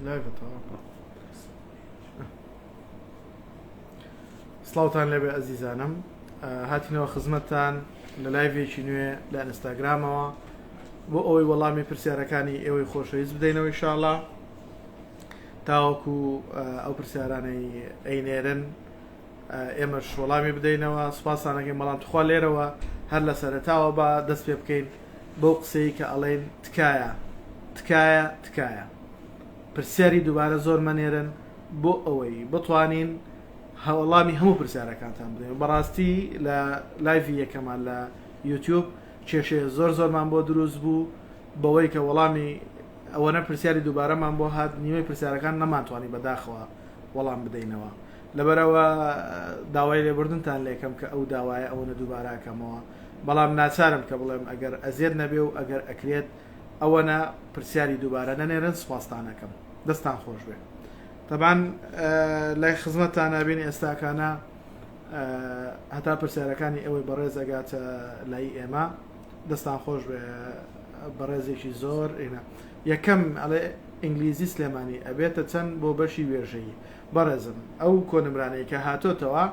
لایڤە تەواو. سڵاوتان لێبێ ئەزیزانم هاتینەوە خزمەتتان لە لایڤێکی نوێ لە ئینستاگرامەوە بۆ ئەوەی وەڵامی پرسیارەکانی ئێوەی خۆشەویست بدەینەوە ئیشاڵا تاوەکو ئەو پرسیارانەی ئەینێرن ئێمەش وەڵامی بدەینەوە سوپاسانەکەین بەڵام تخوا لێرەوە هەر لە سەرەتاوە با دەست پێ بکەین بەو قسەی کە ئەڵێن تکایە تکایە تکایە پرسیاری دووبارە زۆر مەنێرن بۆ ئەوەی بتوانین وەڵامی هەموو پرسیارەکانتان بدەین بەڕاستی لە لایڤی یەکەمان لە یوتیوب کێشەیە زۆر زۆرمان بۆ دروست بوو بەوەی کە وەڵامی ئەوەنە پرسیاری دووبارەمان بۆ هات نیوەی پرسیارەکان نەمانتوانی بەداخەوە وەڵام بدەینەوە لەبەرئەوە داوای لێبوردنتان لێکەم کە ئەو داوایە ئەوەنە دووبارە ئەکەمەوە بەڵام ناچارم کە بڵێم ئەگەر ئەزیەت نەبێ و ئەگەر ئەکرێت ئەوەنە پرسیاری دووبارە نەنێرن سوپاستان ئەکەم دەستان خۆش بێ تەبان لای خزمەتتان نابین ئێستاکانە هەتا پرسیارەکانی ئەوەی بەڕێز ئەگاتە لای ئێمە دەستان خۆش بێ بەڕێزێکی زۆر ئینە یەکەم ئەڵێ ئینگلیزی سلێمانی ئەبێتە چەند بۆ بەشی وێژەیی بەڕێزم ئەو کۆنمرانەی کە هاتۆتەوە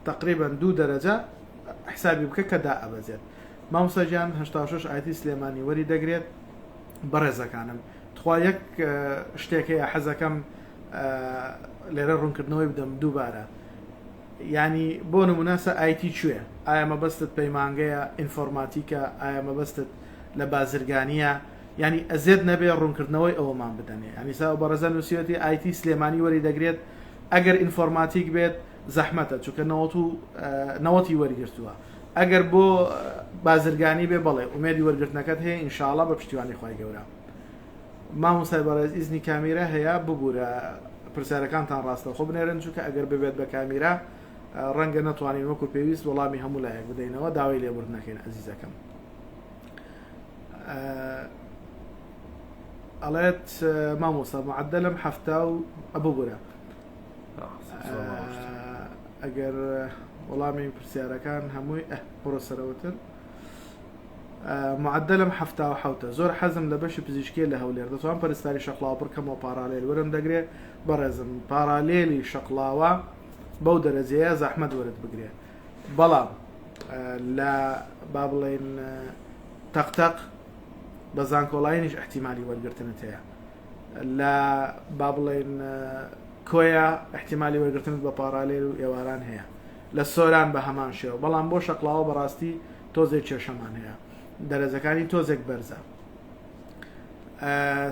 تەقریبەن دوو دەرەجە حسابی بکە کە دائەبەزێت مامۆستا گیان 86 ئایتی سلێمانی وەری دەگرێت بەڕێزەکانم تخوا یەک شتێک هەیە حەزەکەم لێرە ڕوونکردنەوەی بدەم دووبارە ینی بۆ نموناسە ئایتی کوێ ئایا مەبەستت پەیمانگەیە ئینفۆرماتیکە ئایا مەبەستت لە بازرگانیە یانی ئەزێت نەبێ ڕوونکردنەوەی ئەوەمان بدەنێ یانی سا ئەو بەڕێزە نووسیوەتی ئایتی سلێمانی وەری دەگرێت ئەگەر ئینفۆرماتیک بێت زەحمەتە چونکە نەوەت و نەوەتی وەرگرتووە ئەگەر بۆ بازرگانی بێ بەڵێ ئومێدی وەرگرتنەکەت هەیە ئینشاءڵا بە پشتیوانی خوای گەورە مامۆستای بەڕێز ئیزنی کامیرا هەیە ببوورە پرسیارەکانتان ڕاستەوخۆ بنێرن چونکە ئەگەر ببێت بە کامیرا ڕەنگە نەتوانین وەکو پێویست وەڵامی هەموو لایەک بدەینەوە داوای لێبوردنەکەین ئەزیزەکەم ئەڵێت مامۆستا معدلم حەفتا و ببورە ئەگەر وەڵامی پرسیارەکان هەمووی بڕۆ سەرەوەتر معدلم حەفتا و حەوتە زۆر حەزم لە بەشی پزیشکیە لە هەولێر دەتوان پەرستاری شەقڵاوە پڕکەمەوە پاڕالێل وەرم دەگرێ بەڕێزم پاڕالێلی شەقڵاوە بەو دەرەجەیە زەحمەت وەرت بگرێ بەڵام لە با بڵێین تەقتەق بە زانکۆڵاینیش احتیمالی وەرگرتنت هەیە لە با بڵێن کۆیە احتیمالی وەرگرتنت بە پاڕالێل و ئێواران هەیە لە سۆران بە هەمان شێوە بەڵام بۆ شەقڵاوە بەڕاستی تۆزێک کێشەمان هەیە دەرەجەکانی تۆزێک بەرزە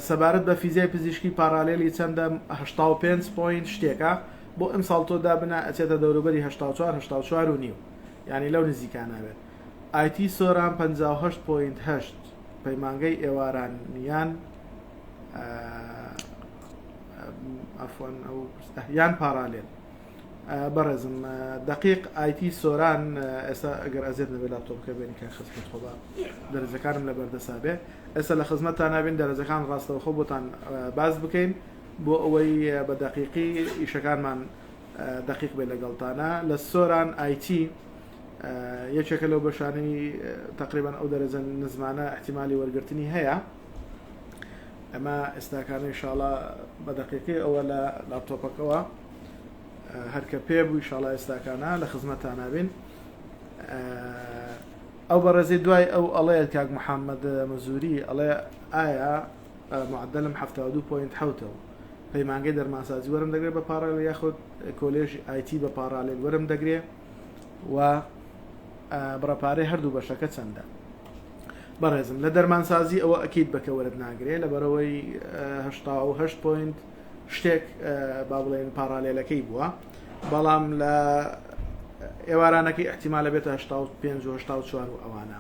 سەبارەت بە فیزیای پزیشکی پاڕالێلی چەندە 85 point شتێکە بۆ ئەمساڵ تۆ دابنا ئەچێتە دەوروبەری 84 84 و نیو یعنی لەو نزیکانە بێت ئایتی سۆران 58 point 8 پەیمانگەی ئێواران یان ئەفوان ئەو یان پاڕالێل بەڕێزم دەقیق ئایتی سۆران ئێستا ئەگەر ئەزێت نەبێت لاپتۆپەکە بێنی کاک خزمەت خۆ با دەرەجەکانم لە بەردەسا بێ ئێستا لە خزمەتتان نابین دەرەجەکان ڕاستەوخۆ بۆتان باس بکەین بۆ ئەوەی بە دەقیقی ئیشەکانمان دەقیق بێ لەگەڵتانە لە سۆران ئایتی یەکێکە لەو بەشانەی تقریبان ئەو دەرەجە نزمانە احتیممالی وەرگرتنی هەیە ئەمە ئێستاکانە ئینشاڵا بە دەقیقی ئەوە لە لاپتۆپەکەوە هەرکە پێ بوو ئینشاڵا ئێستاکانە لە خزمەتتان بین ئەو بەڕێزی دوای ئەو ئەڵێ کاک محەممەد مەزوری ئەڵێ ئایا معدلم 72.7 و پەیمانگەی دەرمانسازی وەرم دەگرێت بە پاڕالێل یاخود کۆلێژی ئایتی بە پاڕالێل وەرم دەگرێ و بڕە پارەی هەردوو بەشەکە چەندە بەڕێزم لە دەرمانسازی ئەوە ئەکید بەکە وەرت ناگرێ لەبەرەوەی 88 point شتێک با بڵێن پاڕالێلەکەی بووە بەڵام لە ئێوارانەکەی احتیمالە بێتە 85 و 84 و ئەوانە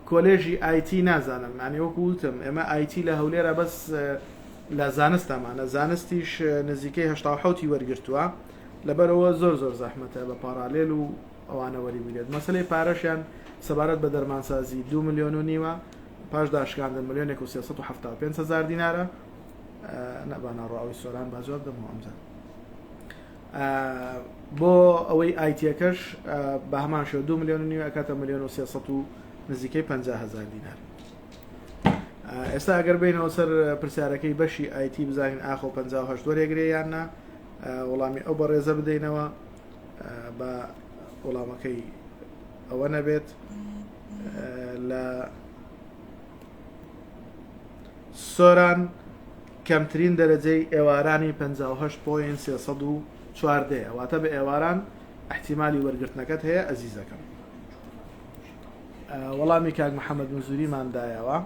کۆلێژی ئایتی نازانم معنی وەکو وتم ئێمە ئایتی لە هەولێرە بەس لە زانستامانە زانستیش نزیکەی 1970 وەرگرتووە لەبەرەوە زۆر زۆر زەحمەتە بە پاڕالێل و ئەوانە وەری بگرێت مەسەلەی پارەشیان سەبارەت بە دەرمانسازی دوو ملیۆن و نیوە پاش داشکاندن ملیۆنێک و 375 هەزار دینارە نەبا ناڕۆ ئەوەی سۆران با جواب دەمەوە ئەمجار بۆ ئەوەی ئایتیەکەش بە هەمان شێوە 2 ملیۆن و نیوە ئەکاتە ملیۆن و 300 و نزیکەی 50 هەزار دینار. ئێستا ئەگەر بینەوە سەر پرسیارەکەی بەشی IT بزانین ئاخۆ 58 وەرێگرێ یان نا وەڵامی ئەو بەڕێزە بدەینەوە بە وەڵامەکەی ئەوە نەبێت لە سۆران کەمترین دەرەجەی ئێوارانی 58 point 314 واتە بە ئێواران احتیمالی وەرگرتنەکەت هەیە ئەزیزەکەم. وەڵامی کاک محەممەد مزوریمان دایەوە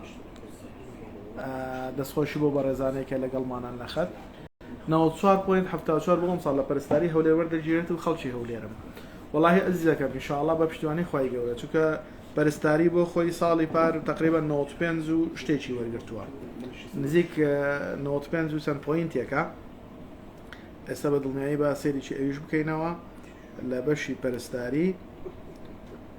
دەستخۆشی بۆ بەڕێزانەی کە لەگەڵمانان لە خەت 94.74 بۆ ئەمساڵ لە پەرستاری هەولێر وەردەگیرێت و خەڵکی هەولێرم وەڵاهی ئەزیزەکەم ئینشاءاللە بە پشتیوانی خوای گەورە چونکە پەرستاری بۆ خۆی ساڵی پار تقریبا 95 و شتێکی وەرگرتووە نزیک 95 و چەند point ێکە ئێستا بە دڵنیایی با سەیرێکی ئەویش بکەینەوە لە بەشی پەرستاری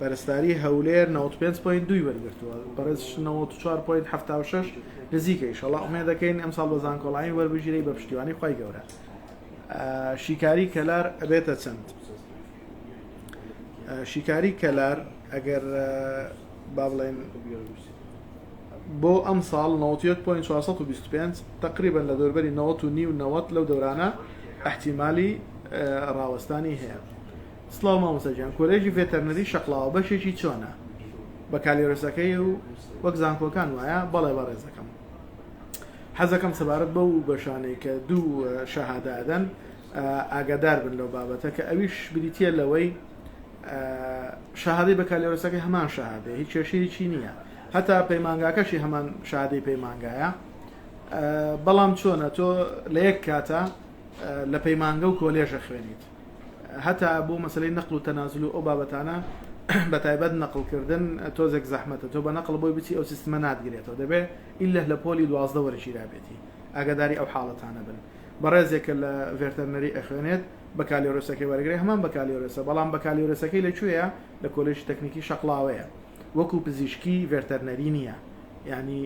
پەرستاری هەولێر 95.2 وەرگرتووە بەڕێز 94.76 نزیکە ئیشەڵا ئومێ دەکەین ئەم ساڵ بە زانکۆڵانی وەربگیرەی بە پشتیوانی خوای گەورە شیکاری کەلار ئەبێتە چەند شیکاری کەلار ئەگەر با بڵێن بۆ ئەمساڵ 91.425 تقریبا لە دەوربەری 90 و نیو 90 لەو دەورانە احتیمالی ڕاوەستانی هەیە. سڵاو مامۆستا گیان کۆلێژی veterinary شەقڵاوە بەشێکی چۆنە بەکالۆرێسەکەی و وەک زانکۆکان وایە بەڵێ بەڕێزەکەم حەزەکەم سەبارەت بەو بەشانەی کە دوو شەهادە ئەدەن ئاگادار بن لەو بابەتە کە ئەویش بریتە لەوەی شەهادەی بەکالۆرێسەکەی هەمان شەهادەیە هیچ کێشەیەکی نییە هەتا پەیمانگاکەشی هەمان شادەی پەیمانگایە بەڵام چۆنە تۆ لە یەک کاتە لە پەیمانگە و کۆلێژە خوێنیت هەتا بۆ مەسلەی نەقل و تەنازل و ئەو بابەتانە بە تایبەت نەقلکردن تۆزێک زەحمەتە تۆ بە نەقل بۆی بچی ئەو سیستمە ناتگرێتەوە دەبێ ئیلە لە پۆلی 12 وەرگیرابێتی ئاگاداری ئەو حاڵەتانە بن بەڕێزێکە لە veterinary ئەخوێنێت بەکالۆرۆسەکەی وەرگێ هەمان بەکالۆرۆسە بەڵام بەکالۆرۆسەکەی لە کوێیە لە کۆلێژی تەکنیکی شەقڵاوەیە وەکو پزیشکی veterinary نییە ینی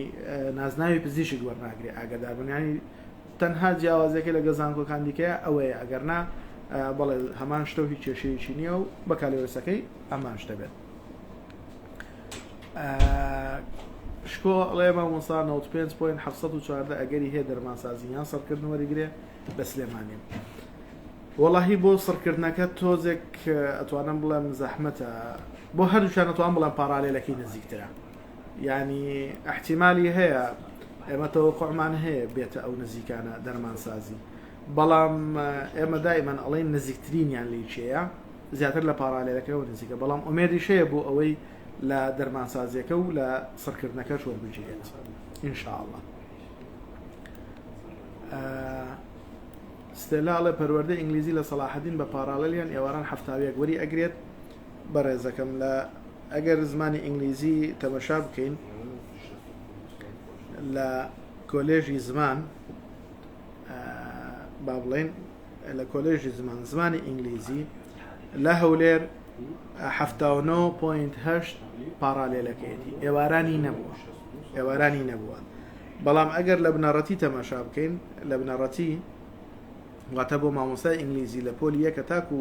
نازناوی پزیشک وەرناگرێ ئاگادار بن ینی تەنها جیاوازیەکەی لەگەڵ زانکۆکان دیکەیە ئەوەیە ئەگەرنا بەڵێ هەمان شتە و هیچ کێشەیەکی نییە و بەکالۆرسەکەی هەمان شتە بێت. شکۆ ئەڵێ مامۆستا 95.714 ئەگەری هەیە دەرمانسازی یان سڕکردن وەریگرێ لە سلێمانی وەڵاهی بۆ سڕکردنەکە تۆزێک ئەتوانم بڵێم زەحمەتە بۆ هەردووشان ئەتوان بڵێم parallel ەکەی نزیکترە یانی ئەحتیمالی هەیە ئێمە تەوەقعمان هەیە بێتە ئەو نزیکانە دەرمانسازی بەڵام ئێمە دائیمەن ئەڵێن نزیکترینیان لی کێیە زیاتر لە parallel ەکەەوە نزیکە بەڵام ئومێدیش هەیە بۆ ئەوەی لە دەرمانسازیەکە و لە سڕکردنەکەش وەربگیرێت ئینشاءاللە ستێلا ئەڵێ پەروەردە ئینگلیزی لە سەڵاحەدین بە parallel یان ئێواران هەفتاویەک وەری ئەگرێت بەڕێزەکەم لە ئەگەر زمانی ئینگلیزی تەمەشا بکەین لە کۆلێژی زمان با بڵێن لە کۆلێژی زمان زمانی ئینگلیزی لە هەولێر 79.8 parallel ەکەیەتی ئێوارانی نەبووە ئێوارانی نەبووە بەڵام ئەگەر لە بنەڕەتی تەماشا بکەین لە بنەڕەتی واتە بۆ مامۆستای ئینگلیزی لە پۆلی یەکە تاکو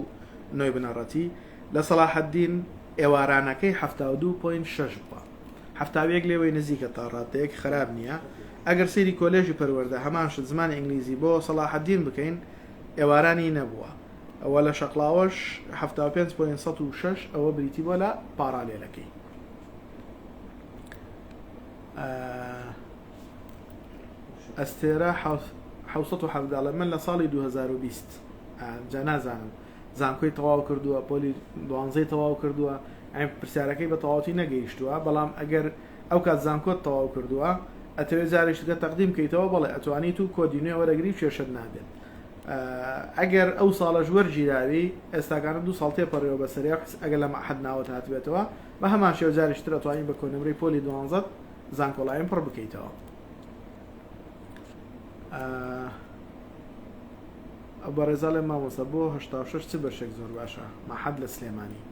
نۆی بنەڕەتی لە سەڵاحەدین ئێوارانەکەی 72.6 بووە 71 لێوەی نزیکە تا ڕاددەیەک خراپ نییە ئەگەر سەیری کۆلێژی پەروەردە هەمان شت زمانی ئینگلیزی بۆ سەڵاحەدین بکەین ئێوارانی نەبووە ئەوە لە شەقڵاوەش 75.106 ئەوە بریتی بووە لە parallel ەکەی ئەستێرە 717 ئەڵێ من لە ساڵی 2020 جا نازانم زانکۆی تەواو کردووە پۆلی دوانزەی تەواو کردووە ئەم پرسیارەکەی بە تەواوەتی نەگەیشتووە بەڵام ئەگەر ئەو کات زانکۆت تەواو کردووە ئەتەوێت جارێکی دیکە تەقدیم کەیتەوە بەڵێ ئەتوانیت و کۆدی نوێ وەرەگری و کێشەت نابێت ئەگەر ئەو ساڵەش وەرگیراوی ئێستاکانە دوو ساڵ تێپەڕیەوە بەسەریا ئەگەر لە مەعهەد ناوت هاتبێتەوە بە هەمان شێوە جارێکی تر ئەتوانی بە کۆنمرەی پۆلی دوانزەت زانکۆلاین پڕ بکەیتەوە ئەو بەڕێزاڵێ مامۆستا بۆ 86 چ بەشێک زۆر باشە مەحەد لە سلێمانی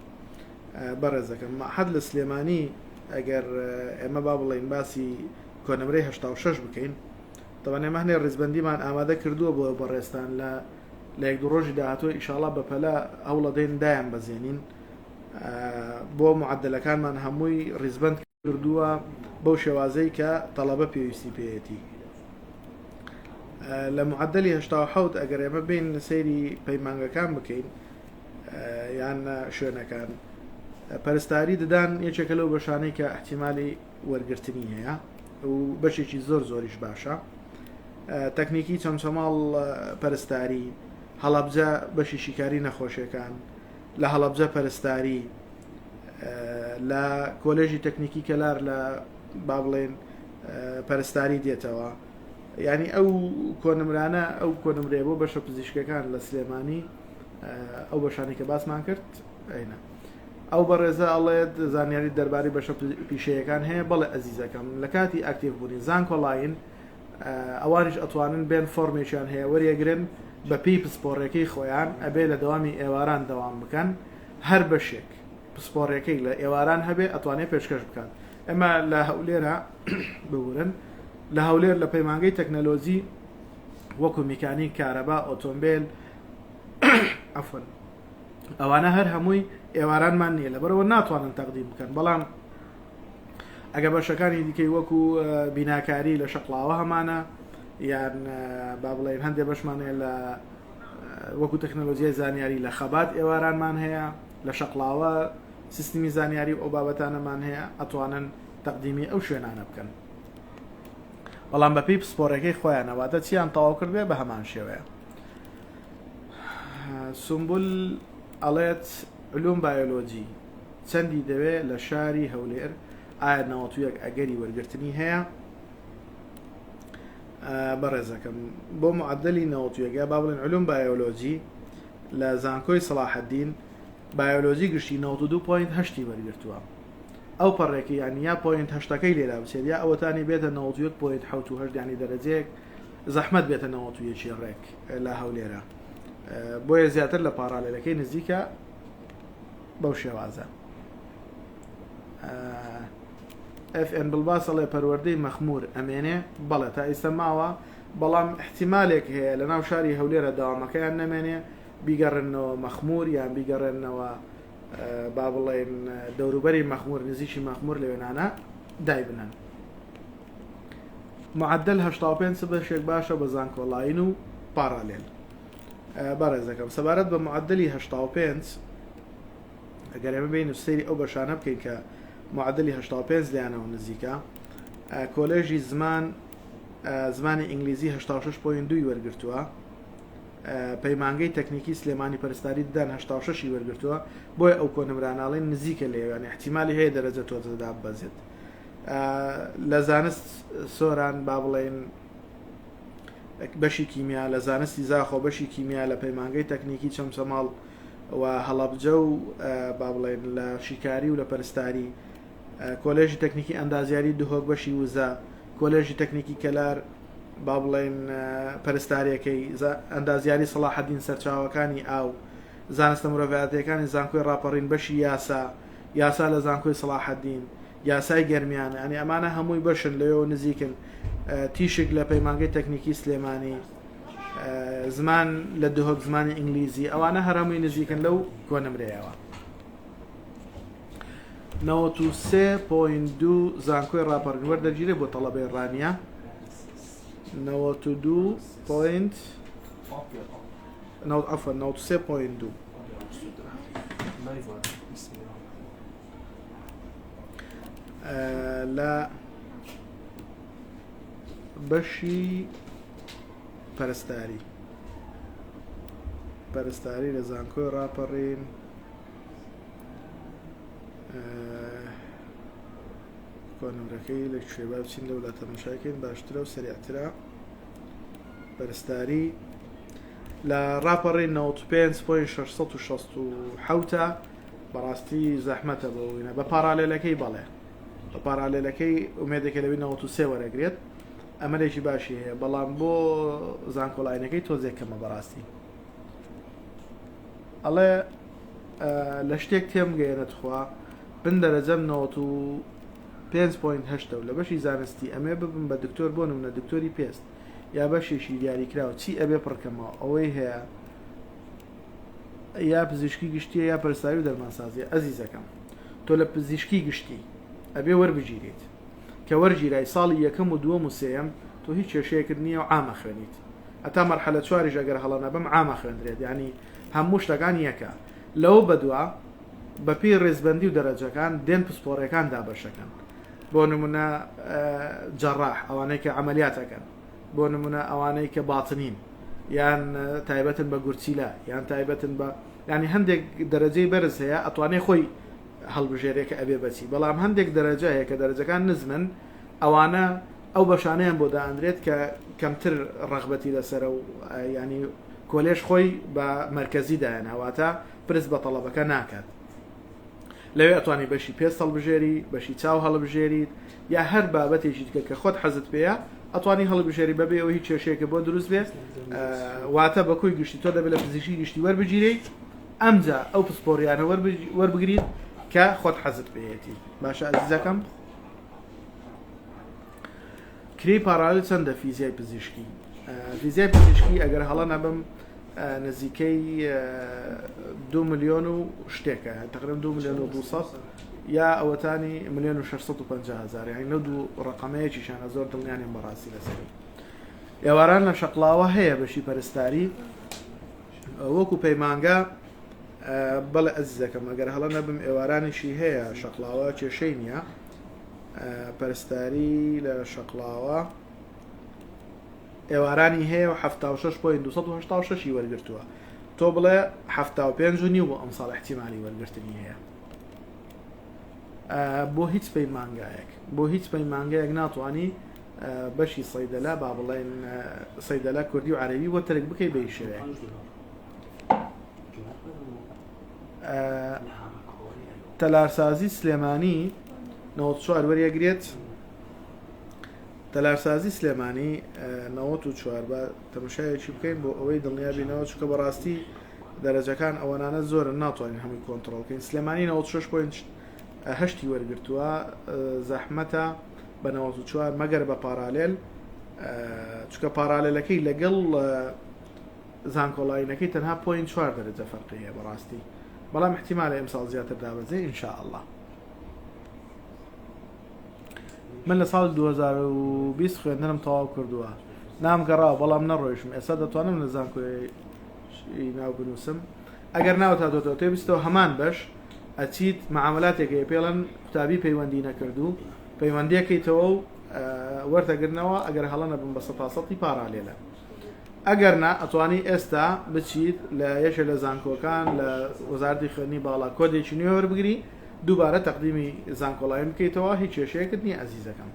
بەڕێزەکەم مەحەد لە سلێمانی ئەگەر ئێمە با بڵین باسی کۆنمرەی 86 بکەین تەوان ئێمە هەنێ ڕیزبندیمان ئامادە کردووە بۆ بەڕێزتان لە لە یەک دوو ڕۆژی داهاتوە ئیشاڵا بەپەلە هەوڵەدەین دایان بەزێنین بۆ معدلەکانمان هەمووی ڕیزبند. کردووە بەو شێوازەی کە تەڵەبە پێویستی پێیەتی. لە معەدەلی 87 ئەگەر ئێمە بین سەیری پەیمانگەکان بکەین یان شوێنەکان پەرستاری ددان یەکێکە لەو بەشانەی کە احتیممالی وەرگرتنی هەیە و بەشێکی زۆر زۆریش باشە تەکنیکی چەمچەماڵ پەرستاری هەڵەبجە بەشی شیکاری نەخۆشیەکان لە هەڵەبجە پەرستاری لە کۆلێژی تەکنیکی کەلار لە با بڵێن پەرستاری دێتەوە یعنی ئەو کۆنمرانە ئەو کۆنمرێ بۆ بەشە پزیشکەکان لە سلێمانی ئەو بەشانی کە باسمان کرد ئەینا ئەو بەڕێزە ئەڵێت زانیاری دەربارەی بەشە پیشەیەکان هەیە بەڵێ ئەزیزەکەم لە کاتی ئەکتیڤ بوونی زانکۆلاین ئەوانیش ئەتوانن بێن فۆرمێکیان هەیە وەریەگرن بە پێی پسپۆڕیەکەی خۆیان ئەبێ لە دەوامی ئێواران دەوام بکەن هەر بەشێک پسپۆڕیەکەی لە ئێواران هەبێ ئەتوانێ پێشکەش بکات ئێمە لە هەولێرە ببورن لە هەولێر لە پەیمانگەی تەکنەلۆجی وەکو میکانیک کارەبا ئۆتۆمبیل عفوا ئەوانە هەر هەمووی ئێوارانمان نییە لەبەرەوە ناتوانن تەقدیم بکەن بەڵام ئەگە بەشەکانی دیکەی وەکو بیناکاری لە شەقڵاوە هەمانە یان با بڵێن هەندێک بەشمان هەیە لە وەکو تەکنەلۆژیای زانیاری لە خەبات ئێوارانمان هەیە لە شەقڵاوە سیستمی زانیاری و ئەو بابەتانەمان هەیە ئەتوانن تەقدیمی ئەو شوێنانە بکەن بەڵام بەپێی پسپۆڕەکەی خۆیانە واتە چیان تەواو کردبێ بە هەمان شێوەیە سمبل ئەڵێت علوم بایۆلۆجی چەندی دەوێ لە شاری هەولێر ئایا 91 ئەگەری وەرگرتنی هەیە؟ بەڕێزەکەم بۆ معدلی 91 یا با بڵێن علوم بایۆلۆجی لە زانکۆی سەڵاحەدین بایۆلۆجی گشتی 92.8 وەرگرتووە ئەو پەڕێکی یعنی یا point هەشتەکەی لێرا بچێت یا ئەوەتانی بێتە 91.78 ینی دەرەجەیەک زەحمەت بێتە 91 ڕێک لە هەولێرە بۆیە زیاتر لە parallel ەکەی نزیکە بەو شێوازە FN بڵباس ئەڵێ پەروەردەی مەخمور ئەمێنێ بەڵێ تا ئیستا ماوە بەڵام احتیمالێک هەیە لە ناو شاری هەولێرە داوامەکەیان نەمێنێ بیگەڕێنەوە مەخمور یان بیگەڕێنەوە با بڵێن دەوروبەری مەخمور نزیکی مەخمور لەوێنانە دایبنن معدل 85 بەشێک باشە بە زانکۆلاین و parallel بەڕێزەکەم سەبارەت بە معدلی 85 ئەگەر ئێمە بین و سەیری ئەو بەشانە بکەین کە معدلی 85 لیانەوە نزیکە کۆلێژی زمان زمانی ئینگلیزی 86.2 وەرگرتووە پەیمانگەی تەکنیکی سلێمانی پەرستاری ددان 86 وەرگرتووە بۆیە ئەو کۆنمراناڵێن نزیکە لێویان احتیممالی هەیە دەرەجە تۆزەدا بەزێت لە زانست سۆران با بڵێن بەشی کیمیا لە زانستی زاخۆ بەشی کیمیا لە پەیمانگەی تەکنیکی چەمچەماڵ و هەڵەبجە و با بڵێن لە شیکاری و لە پەرستاری کۆلێژی تەکنیکی ئەندازیاری دهۆک بەشی وزە کۆلێژی تەکنیکی کەلار با بڵێن پەرستاریەکەی ئەندازیاری سەڵاحەدین سەرچاوەکانی ئاو زانستە مرۆڤایەتیەکانی زانکۆی ڕاپەڕین بەشی یاسا یاسا لە زانکۆی سەڵاحەدین یاسای گەرمیان ینی ئەمانە هەمووی بەشن لەوێەوە نزیکن تیشک لە پەیمانگەی تەکنیکی سلێمانی زمان لە دهۆک زمانی ئینگلیزی ئەوانە هەرەمووی نزیکن لەو کۆنمرەیەوە 93.2 زانکۆی ڕاپەڕین وەردەگیرێ بۆ تەڵەبەی ڕانیە 92 point عفوا 93.2 لە بەشی پەرستاری پەرستاری لە زانکۆی ڕاپەڕین کۆنمرەکەی لە کوێ با بچین لەولا تەماشاکەین باشترە و سەریعترە پەرستاری لە ڕاپەڕین 95.667 بەڕاستی زەحمەتە بۆ وینە بە parallel ەکەی بەڵێ بە parallel ەکەی ئومێدێکە لەوی 93 وەرەگرێت ئەمەلێکی باشی هەیە بەڵام بۆ زانکۆلاینەکەی تۆزێک کەمە بەڕاستی ئەڵێ لە شتێک تێم گەیەنە تخوا بن دەرەجەم 95.8 و لە بەشی زانستی ئەمێ ببم بە دکتۆر بۆ نمونە دکتۆری پێست یا بەشێکی دیاریکراو چی ئەبێ پڕکەمەوە ئەوەی هەیە یا پزیشکی گشتیە یا پەرستاری و دەرمانسازیە ئەزیزەکەم تۆ لە پزیشکی گشتی. ئەبێ وەربگیریت کە وەرگیرای ساڵی یەکەم و دووەم و سێیەم تۆ هیچ کێشەیەکت نییە و عام ئەخوێنیت هەتا مەرحەلە چواریش ئەگەر هەڵە نەبم عام ئەخوێندرێت یانی هەموو شتەکان یەکە لەوە بەدوا بەپێی ڕێزبەندی و دەرەجەکان دێن پسپۆڕیەکان دابەشەکەن بۆ نمونە جەڕاح ئەوانەی کە عملیات ئەکەن بۆ نمونە ئەوانەی کە باتنین یان تایبەتن بە گورچیلە یان تایبەتن بە ینی هەندێک دەرەجەی بەرز هەیە ئەتوانێ خۆی هەڵبژێرێ کە ئەبێ بەچی بەڵام هەندێک دەرەجە هەیە کە دەرەجەکان نزمن ئەوانە ئەو بەشانەیان بۆ دائەندرێت کە کەمتر ڕەغبەتی لەسەرە و ینی کۆلێژ خۆی بە مەرکەزی دایانە واتە پرس بە تەڵەبەکە ناکات لەوێ ئەتوانی بەشی پێست هەڵبژێری بەشی چاو هەڵبژێریت یا هەر بابەتێکی دیکە کە خۆت حەزت پێیە ئەتوانی هەڵبژێری بەبێ ئەوەی هیچ کێشەیەکە بۆ دروست بێ واتە بە کۆی گشتی تۆ دەبێت لە پزیشکی گشتی وەربگیرێیت ئەمجا ئەو پسپۆریانە وەربگریت کە خۆت حەزت پێیەتی باشە ئەزیزەکەم کرێی parallel چەندە فیزیای پزیشکی فیزیای پزیشکی ئەگەر هەڵە نەبم نزیکەی دو ملیۆن و شتێکە تقریبا دو ملیۆن و 200 یا ئەوەتانی ملیۆن و 650 هزار یعنی لەو دوو ڕقەمەیەکیشانە زۆر دڵنیانیم بەڕاستی لەسەری ئێواران لە شەقڵاوە هەیە بەشی پەرستاری وەکو پەیمانگا بەڵێ ئەزیزەکەم ئەگەر هەڵە نەبم ئێوارانیشی هەیە شەقڵاوە کێشەی نییە پەرستاری لە شەقڵاوە ئێوارانی هەیە و 76.286 ی وەرگرتووە تۆ بڵێ 75 و نیو بۆ ئەمساڵ احتیمالی وەرگرتنی هەیە بۆ هیچ پەیمانگایەک بۆ هیچ پەیمانگایەک ناتوانانی بەشی سەیدەلە با بڵێن سەیدەلە کوردی و عەرەبی بۆ تەرک بکەی بە شێوەیەک تەلارسازی سلێمانی 94 وەریەگرێت تەلارسازی سلێمانی 94 بە تەمەشایەکی بکەین بۆ ئەوەی دڵنیابینەوە چونکە بەڕاستی دەرەجەکان ئەوەنانە زۆرن ناتوانین هەمووی کۆنتڕۆڵکەین سلێمانی 96 هەشتی وەرگرتووە زەحمەتە بە 94 مەگەر بە parallel چونکە parallel ەکەی لەگەڵ زانکۆلاینەکەی تەنها point چوار دەرەجە فەرقی هەیە بەڕاستی بەڵام احتیمالە ئمساڵ زیاتر دابەزێ ان شاء الله من لە ساڵی 2020 خوێندنم تەواو کردووە نام گەڕاوە بەڵام نەڕۆیشم ئێستا دەتوانم لە زانکۆی ناو بنووسم ئەگەر ناوت هاتۆتەوە تێبیستەوە هەمان بەش ئەچیت معاملاتێک هەیە پێڵەن قوتابی پەیوەندی نەکردوو پەیوەندیەکەیتەوە و وەرتەگرنەوە ئەگەر هەڵە نەبم بە سەتاسەتی parallel ە ئەگەر نا ئەتوانی ئێستا بچیت لە یەکێ لە زانکۆکان لە وەزارەتی خوێندنی باڵا کۆدێکی نوێ وەربگری دووبارە تەقدیمی زانکۆلاین بکەیتەوە هیچ کێشەیەکت نییە ئەزیزەکەم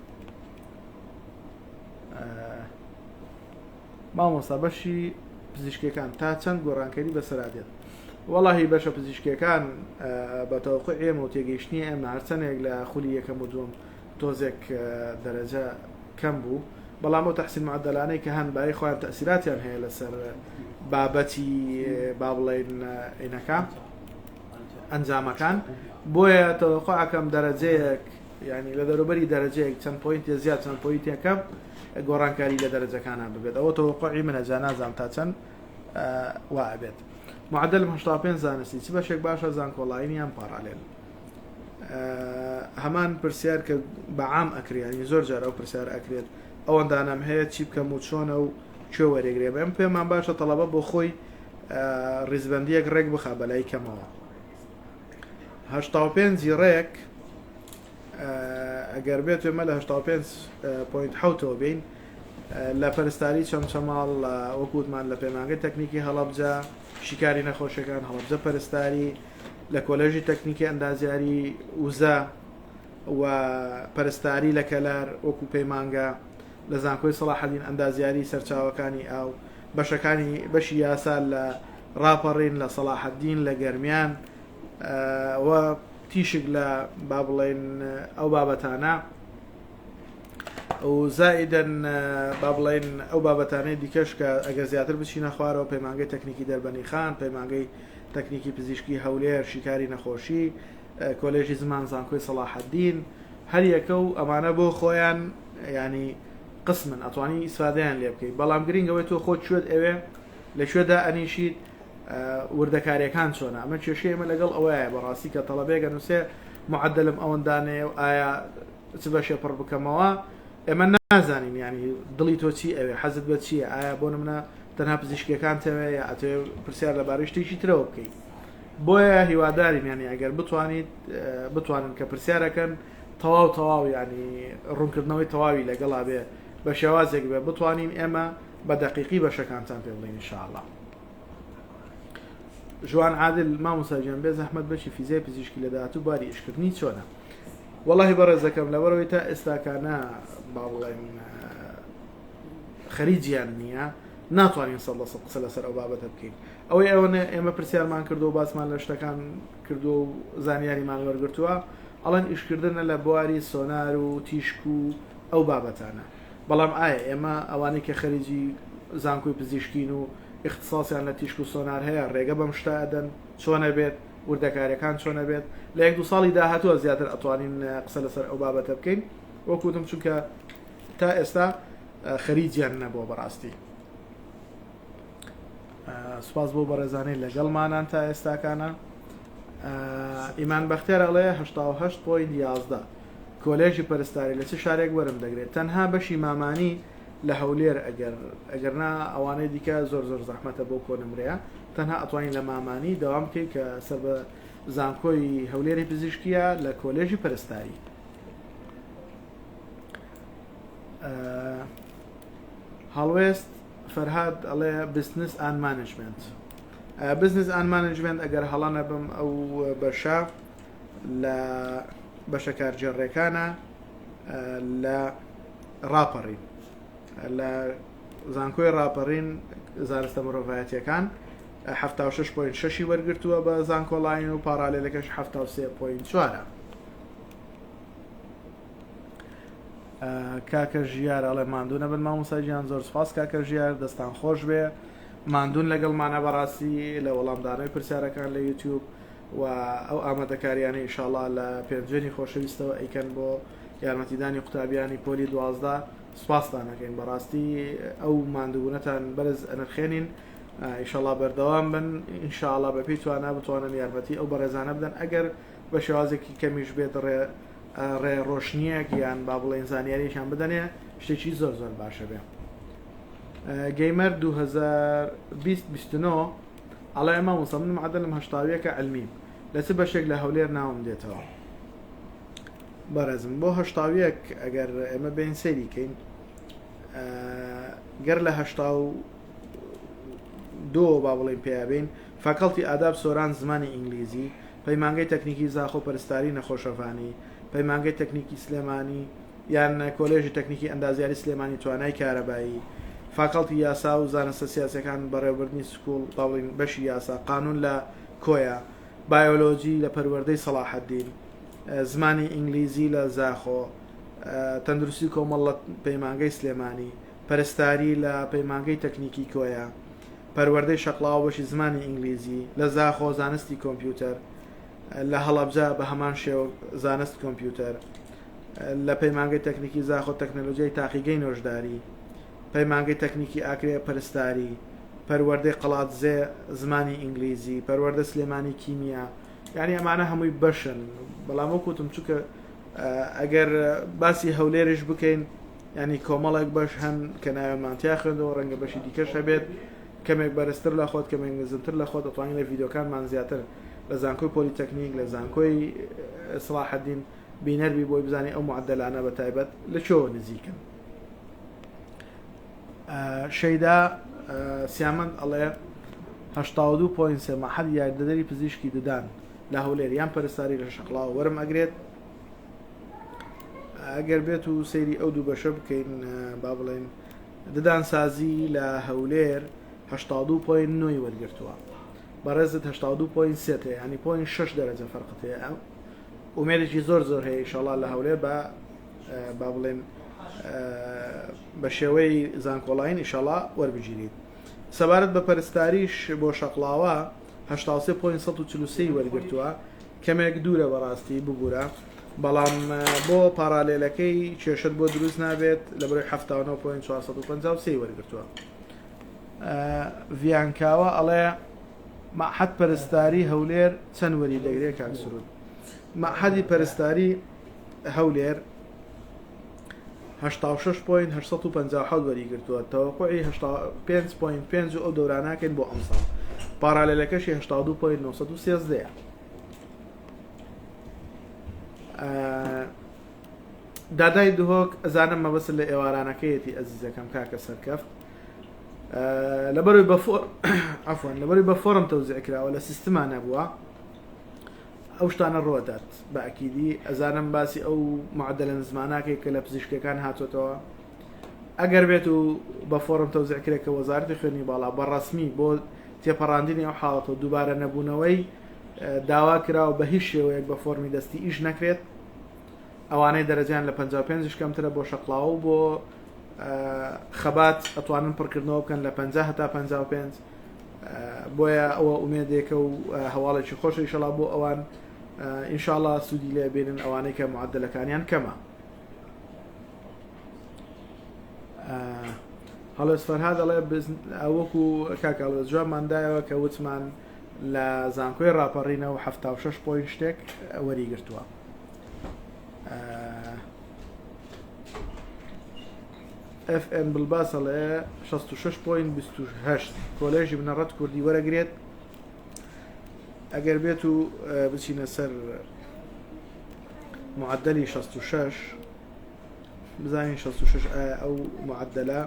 مامۆستا بەشی پزیشکیەکان تا چەند گۆڕانکەری بەسەرا دێت وەڵاهی بەشە پزیشکیەکان بە تەوقع ئێمە و تێگەیشتنی ئێمە هەرچەندێک لە خولی یەکەم و دووەم تۆزێک دەرەجە کەم بوو بەڵام ئەو تەحسین معدلانەی کە هەن بای خۆیان تەسیراتیان هەیە لەسەر بابەتی با بڵێن ئینەکە ئەنجامەکان بۆیە تەوەقعەکەم دەرەجەیەک یانی لە دەروبەری دەرەجەیەک چەند point ێ زیاد چەند point ێ کەم گۆڕانکاری لە دەرەجەکانا ببێت ئەوە تەوەقعی منە جا نازانم تا چەند وا ئەبێت معدلم 85 زانستی چ بەشێک باشە زانکۆلاین یان parallel هەمان پرسیار کە بە عام ئەکریانی زۆر جار ئەو پرسیار ئەکرێت ئەوەندانم هەیە چی بکەم و چۆنە و کوێ وەرێگرێ بەم پێمان باشە تەڵەبە بۆ خۆی ڕیزبندیەک ڕێک بخا بەلای کەمەوە 85 ی ڕێک ئەگەر بێت ئێمە لە 85 point حوتەوە بین لە پەرستاری چەمچەماڵ وەکوتمان لە پەیمانگەی تەکنیکی هەڵەبجە شیکاری نەخۆشیەکان هەڵەبجە پەرستاری لە کۆلێژی تەکنیکی ئەندازیاری وزە و پەرستاری لە کەلار وەکو پەیمانگە لە زانکۆی سەڵاحەدین ئەندازیاری سەرچاوەکانی ئاو بەشەکانی بەشی یاسا لە ڕاپەڕین لە سەڵاحەدین لە گەرمیان و تیشک لە با بڵێن ئەو بابەتانە و زائیدەن با بڵێن ئەو بابەتانەی دیکەش کە ئەگەر زیاتر بچینە خوارەوە پەیمانگەی تەکنیکی دەربەنی خان پەیمانگەی تەکنیکی پزیشکی هەولێر شیکاری نەخۆشی کۆلێژی زمان زانکۆی سەڵاحەدین هەر یەکە و ئەمانە بۆ خۆیان ینی قسمن ئەتوانی ئیسفادەیان لێ بکەیت بەڵام گرنگەوەی تۆ خۆت کوێت ئەوێ لە کوێدا ئەنیشیت وردەکاریەکان چۆنە ئەمە کێشەی ئێمە لەگەڵ ئەوەیە بەڕاستی کە تەڵەبەیەک ئەنووسێ. معەدەلم ئەوەندانەیە و ئایا چ بەشێ پڕ بکەمەوە ئێمە نازانین یانی دڵی تۆ چی ئەوێ حەزت بە چییە ئایا بۆ نمونە تەنها پزیشکیەکان تەوێ یا ئەتەوێ پرسیار لەبارەی شتێکی ترەوە بکەیت بۆیە هیوادارین یانی ئەگەر بتوانیت بتوانن کە پرسیارەکەن تەواو تەواو ینی ڕوونکردنەوەی تەواوی لەگەڵا بێ بە شێوازێک بێ بتوانین ئێمە بە دەقیقی بەشەکانتان پێ بڵێین ئینشاءاللە. ژوان عادل مامۆستا گیان بێ زەحمەت بەشی فیزیای پزیشکی لە داهاتوو باری ئیشکردنی چۆنە؟ وەڵاهی بەڕێزەکەم لەبەرەوەی تا ئێستاکانە با بڵێن خەریجیان نییە ناتوانین 100% قسە لەسەر ئەو بابەتە بکەین ئەوەی ئەوەنە ئێمە پرسیارمان کردو و باسمان لە شتەکان کردو و زانیاریمان وەرگرتووە ئەڵێن ئیشکردنە لە بواری سۆنار و تیشک و ئەو بابەتانە بەڵام ئایا ئێمە ئەوانەی کە خەریجی زانکۆی پزیشکین و ئیختساسیان لە تیشک و سۆنار هەیە ڕێگە بەم شتە ئەدەن؟ چۆن ئەبێت؟ وردەکاریەکان چۆن ئەبێت؟ لە یەک دوو ساڵی داهاتووە زیاتر ئەتوانین قسە لەسەر ئەو بابەتە بکەین وەک وتم چونکە تا ئێستا خەریجیان نەبووە بەڕاستی. سوپاس بۆ بەڕێزانەی لەگەڵمانان تا ئێستاکانە. ئیمان بەختیار ئەڵێ 88.11 کۆلێژی پەرستاری لە چ شارێک وەرم دەگرێت تەنها بەشی مامانی لە هەولێر ئەگەر ئەگەر نا ئەوانەی دیکە زۆر زۆر زەحمەتە بۆ کۆنمرەیە تەنها ئەتوانین لە مامانی دەوام بکەیت کە سەر بە زانکۆی هەولێری پزیشکیە لە کۆلێژی پەرستاری هەڵوێست فەرهاد ئەڵێ business and management business and management ئەگەر هەڵە نەبم ئەو بەشە لە بەشە کارگێڕیەکانە لە ڕاپەڕین لە زانکۆی ڕاپەڕین زانستە مرۆڤایەتیەکان 76.6 وەرگرتووە بە زانکۆلاین و پاڕالێلەکەش 73.4 کاکە ژیار ئەڵێ ماندوو نەبن مامۆستا گیان زۆر سپاس کاکە ژیار دەستان خۆش بێ ماندوون لەگەڵمانە بەڕاستی لە وەڵامدانەوەی پرسیارەکان لە یوتیوب و ئەو ئامادەکاریانەی ئیشاڵا لە پێنجوێنی خۆشەویستەوە ئەیکەن بۆ یارمەتیدانی قوتابیانی پۆلی 12 سپاستان ئەکەین بەڕاستی ئەو ماندووبوونەتان بەرز ئەنرخێنین ئیشەڵا بەردەوام بن ئینشاءڵا بەپێی توانا بتوانن یارمەتی ئەو بەڕێزانە بدەن ئەگەر بە شێوازێکی کەمیش بێت ڕێ ڕێ ڕۆشنیەک یان با بڵێن زانیاریشان بدەنێ شتێکی زۆر زۆر باشە بێ گەیمەر 2029 ئەڵێ مامۆستا من معەدەلم هەشتاویەکە علمیم لە چ بەشێک لە هەولێر ناوم دێتەوە بەڕێزم بۆ هەشتاویەک ئەگەر ئێمە بین سەیری کەین گەر لە هەشتا و دۆ با بڵێن پیابین فاکەڵتی ئاداب سۆران زمانی ئینگلیزی پەیمانگەی تەکنیکی زاخۆ پەرستاری نەخۆشەڤانی پەیمانگەی تەکنیکی سلێمانی یان کۆلێژی تەکنیکی ئەندازیاری سلێمانی توانای کارەبایی، فاکەڵتی یاسا و زانستە سیاسیەکان بەڕێوەبردنی school با بڵێین بەشی یاسا قانون لە کۆیە، بایۆلۆجی لە پەروەردەی سەڵاحەدین، زمانی ئینگلیزی لە زاخۆ، تەندروستی کۆمەڵ لە پەیمانگەی سلێمانی، پەرستاری لە پەیمانگەی تەکنیکی کۆیە، پەروەردەی شەقڵاوە بەشی زمانی ئینگلیزی لە زاخۆ، زانستی کۆمپیوتەر لە هەڵەبجە بە هەمان شێوە زانست کۆمپیوتەر. لە پەیمانگەی تەکنیکی زاخۆ تەکنەلۆجیای تاقیگەی نۆژداری، پەیمانگەی تەکنیکی ئاکرێ پەرستاری، پەروەردەی قەڵادزێ زمانی ئینگلیزی، پەروەردە سلێمانی کیمیا، یانی ئەمانە هەمووی بەشن بەڵام وەک وتم چونکە ئەگەر باسی هەولێریش بکەین ینی کۆمەڵێک بەش هەن کە ناوێمان تیا خوێندەوە ڕەنگە بەشی دیکەش هەبێت کەمێک بەرزتر لە خۆت کەمێک نزمتر لە خۆت دەتوانین لە ڤیددیوکانمان زیاتر لە زانکۆی پۆلیتەکنیک لە زانکۆی سڵاحەدین بینەر بی بۆی بزانی ئەو معدلانە بە تایبەت لە کوێوە نزیکن شەیدا سیامەند ئەڵێ 82.3 مەحەد یاریدەدەری پزیشکی ددان لە هەولێر یان پەرستاری لە شەقڵاوە وەرم ئەگرێت ئەگەر بێت و سەیری ئەو دوو بەشە بکەین با بڵێن ددانسازی لە هەولێر 82.9 وەرگرتووە بەڕێزت 82.3 ینی point 6 دەرەجە فەرقت هەیە ئومێدێکی زۆر زۆر هەیە ئیشەڵا لە هەولێر بە با بڵێن بە شێوەی زانکۆڵاین ئیشەڵا وەربگیریت سەبارەت بە پەرستاریش بۆ شەقڵاوە 83.143 وەرگرتووە کەمێک دوورە بەڕاستی ببوورە بەڵام بۆ پاڕالێلەکەی کێشت بۆ دروست نابێت لە بەرەی 79.453 وەرگرتووە ڤیانکاوە ئەڵێ مەعهەد پەرستاری هەولێر چەند وەری دەگرێ کاک سرود؟ مەعهەدی پەرستاری هەولێر 86 point 857 وەریگرتووە، تەوەقوعی 85.5 و ئەو دەوراناکەین بۆ ئەمساڵ، parallel ەکەشی 82 point 913. دادای دهۆک ئەزانم مەبەست لە ئێوارانەکەیەتی ئەزیزەکەم کاکە سەرکەفت لەبەروی بە عفوان لەبەروی بە فۆرم تەوزیع کراوە لە سیستما نەبووە ئەو شتانە ڕوەدات بە ئەکیدی ئەزانم باسی ئەو معدلە نزماناکەی کە لە پزیشکەکان هاتۆتەوە ئەگەر بێت و بە فۆرم تەوزیع کرێت کە وەزارەتی خوێندنی باڵا بە ڕەسمی بۆ تێپەڕاندنی ئەو حاڵەتە و دووبارە نەبوونەوەی داوا کراوە بە هیچ شێوەیەک بە فۆرمی دەستی ئیش نەکرێت ئەوانەی دەرەجەیان لە 55 کەمترە بۆ شەقڵاوە و بۆ خەبات ئەتوانن پڕکردنەوە بکەن لە 50 هەتا 55 بۆیە ئەوە ئومێدێکە و هەواڵێکی خۆشە ئیشەڵا بۆ ئەوان ئینشاڵا سوودی لێ بێنن ئەوانەی کە معدلەکانیان کەمە. هەڵوێست فەرهاد ئەڵێ وەکو کاک هەڵوێست جوابمان دایەوە کە وتمان لە زانکۆی ڕاپەڕینەوە 76 point شتێک وەری گرتووە. FN بڵباس ئەڵێ 66 point 28 کۆلێژی بنەڕەت کوردی وەرەگرێت ئەگەر بێت و بچینە سەر معدلی 66 بزانین 66 ئایا ئەو معدلە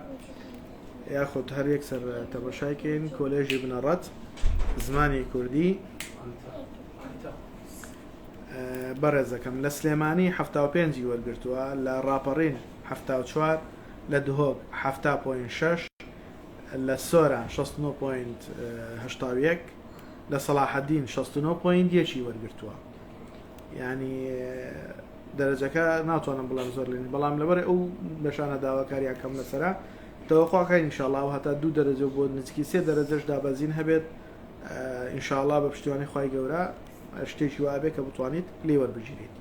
یاخود هەر یەکسەر تەمەشای کەین کۆلێژی بنەڕەت زمانی کوردی بەڕێزەکەم لە سلێمانی 75 وەرگرتووە لە ڕاپەڕین 74 لە دهۆک 7.6 لە سۆران 69.81 لە سەڵاحەدین 69.1 وەرگرتووە ینی دەرەجەکە ناتوانم بڵێم زۆر لێنی بەڵام لەبەر ئەو بەشانە داواکاریان کەم لەسرە تەوەقعەکە ئینشاڵا و هەتا دوو دەرەجە بۆ نزیکی سێ دەرەجەش دابەزین هەبێت ئینشاڵا بە پشتیوانی خوای گەورە شتێکی وابێ کە بتوانیت لێ وەربگیریت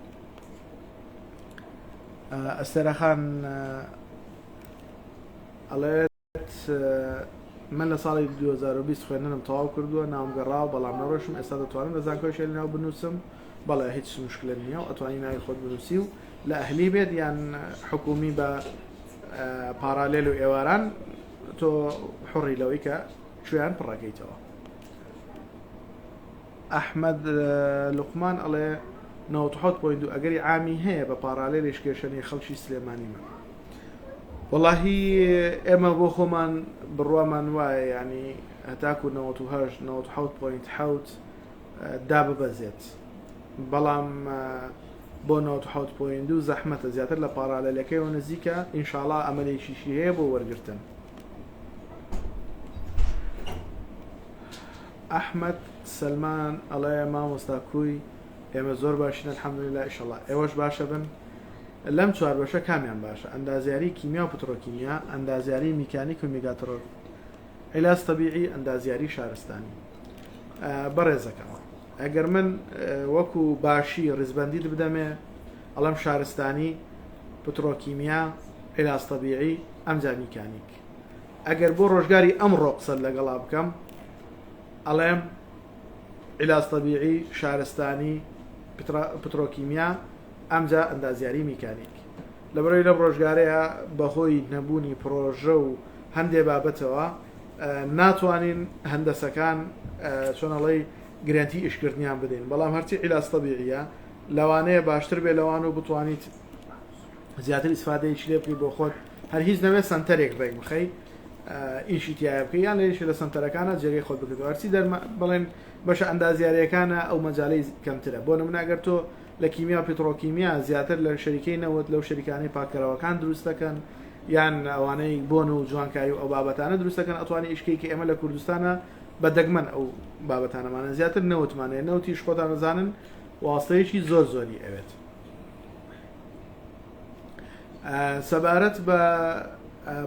ئەستێرەخان ئەڵێت من لە ساڵی 2020 خوێندنم تەواو کردووە ناوم گەڕاوە بەڵام نەڕۆشم ئێستا دەتوانم لە زانکۆی شێلی ناو بنووسم بەڵێ هیچ مشکلە نییە و ئەتوانی ناوی خۆت بنووسی و لە ئەهلی بێت یان حکومی بە parallel و ئێواران تۆ حڕی لەوەی کە کوێیان پڕەکەیتەوە ئەحمەد لوقمان ئەڵێ 97 point دوو ئەگەری عامی هەیە بە parallel یش کێشە نیە خەڵکی سلێمانیمە وەڵاهی ئێمە بۆ خۆمان بڕوامان وایە ینی هەتاکو 98 97.7 داببەزێت بەڵام بۆ 97.2 زەحمەتە زیاتر لە parallel ەکەیەوە نزیکە ئینشاڵا ئەمەلێکیشی هەیە بۆ وەرگتن. ئەحمەد سەلمان ئەڵێ مامۆستا کوی ئێمە زۆر باشین الحمدللە ئیشەڵا ئێوەش باشە بن لەم چوار بەشە کامیان باشە ئەندازیاری کیمیا و پترۆکیمیا ئەندازیاری میکانیک و میگاترۆ علاج طبیعی ئەندازیاری شارستانی بەڕێزەکەم ئەگەر من وەکو باشی ڕیزبندیت بدەمێ ئەڵم شارستانی پترۆکیمیا علاج طبیعی ئەمجا میکانیک ئەگەر بۆ ڕۆژگاری ئەمڕۆ قسەت لەگەڵا بکەم ئەڵێم علاج طبیعی شارستانی پترۆکیمیا ئەمجا ئەندازیاری میکانیک لەبەرەوەی لەم ڕۆژگارەیە بەهۆی نەبوونی پرۆژە و هەندێ بابەتەوە ناتوانین هەندەسەکان چۆنەڵی گرنتی ئیشکردنیان بدەین بەڵام هەرچی علاج طبیعیە لەوانەیە باشتر بێ لەوان و بتوانیت زیاتر ئیسفادەیەکی لێ بکەی بۆ خۆت هەر هیچ نەبێت سەنتەرێک ڕێک بخەی ئیشی تایە بکەی یان لەیشی لە سەنتەرەکانە جێگەی خۆت بکردەوە هەرچی دەرمە بڵێن بەشە ئەندازیاریەکانە ئەو مەجالەی کەمترە بۆ نمونە ئەگەر تۆ لە کیمیا و پترۆکیمیا زیاتر لە شەریکەی نەوت لەو شەریکانەی پاککەرەوەکان دروست دەکەن یان ئەوانەی بۆن و جوانکاری و ئەو بابەتانە دروست دەکەن ئەتوانی ئیشکەی کە ئێمە لە کوردستانە بە دەگمەن ئەو بابەتانەمانە زیاتر نەوتمانەیە نەوتیش خۆتان دەزانن واستەیەکی زۆر زۆری ئەوێت. سەبارەت بە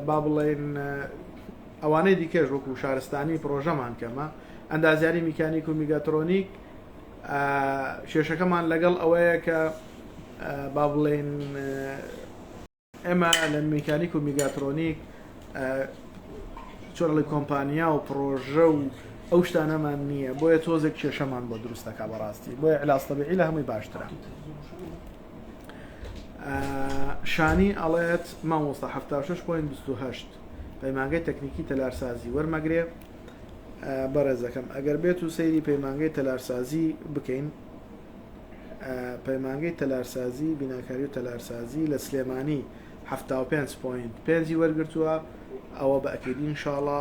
با بڵێن ئەوانەی دیکەش وەکو شارستانی پرۆژەمان کەمە ئەندازیاری میکانیک و میگاترۆنیک کێشەکەمان لەگەڵ ئەوەیە کە با بڵێن ئێمە لە میکانیک و میگاترۆنیک چۆنڵی کۆمپانیا و پرۆژە و ئەو شتانەمان نییە بۆیە تۆزێک کێشەمان بۆ دروست دەکا بەڕاستی بۆیە علاج طبیعی لە هەمووی باشترە. شانی ئەڵێت مامۆستا 76.28 پەیمانگەی تەکنیکی تەلارسازی وەرمەگرێ بەڕێزەکەم ئەگەر بێت و سەیری پەیمانگەی تەلارسازی بکەین پەیمانگەی تەلارسازی بیناکاری و تەلارسازی لە سلێمانی 75.5 وەرگرتووە ئەوە بە ئەکیدی انشاءڵە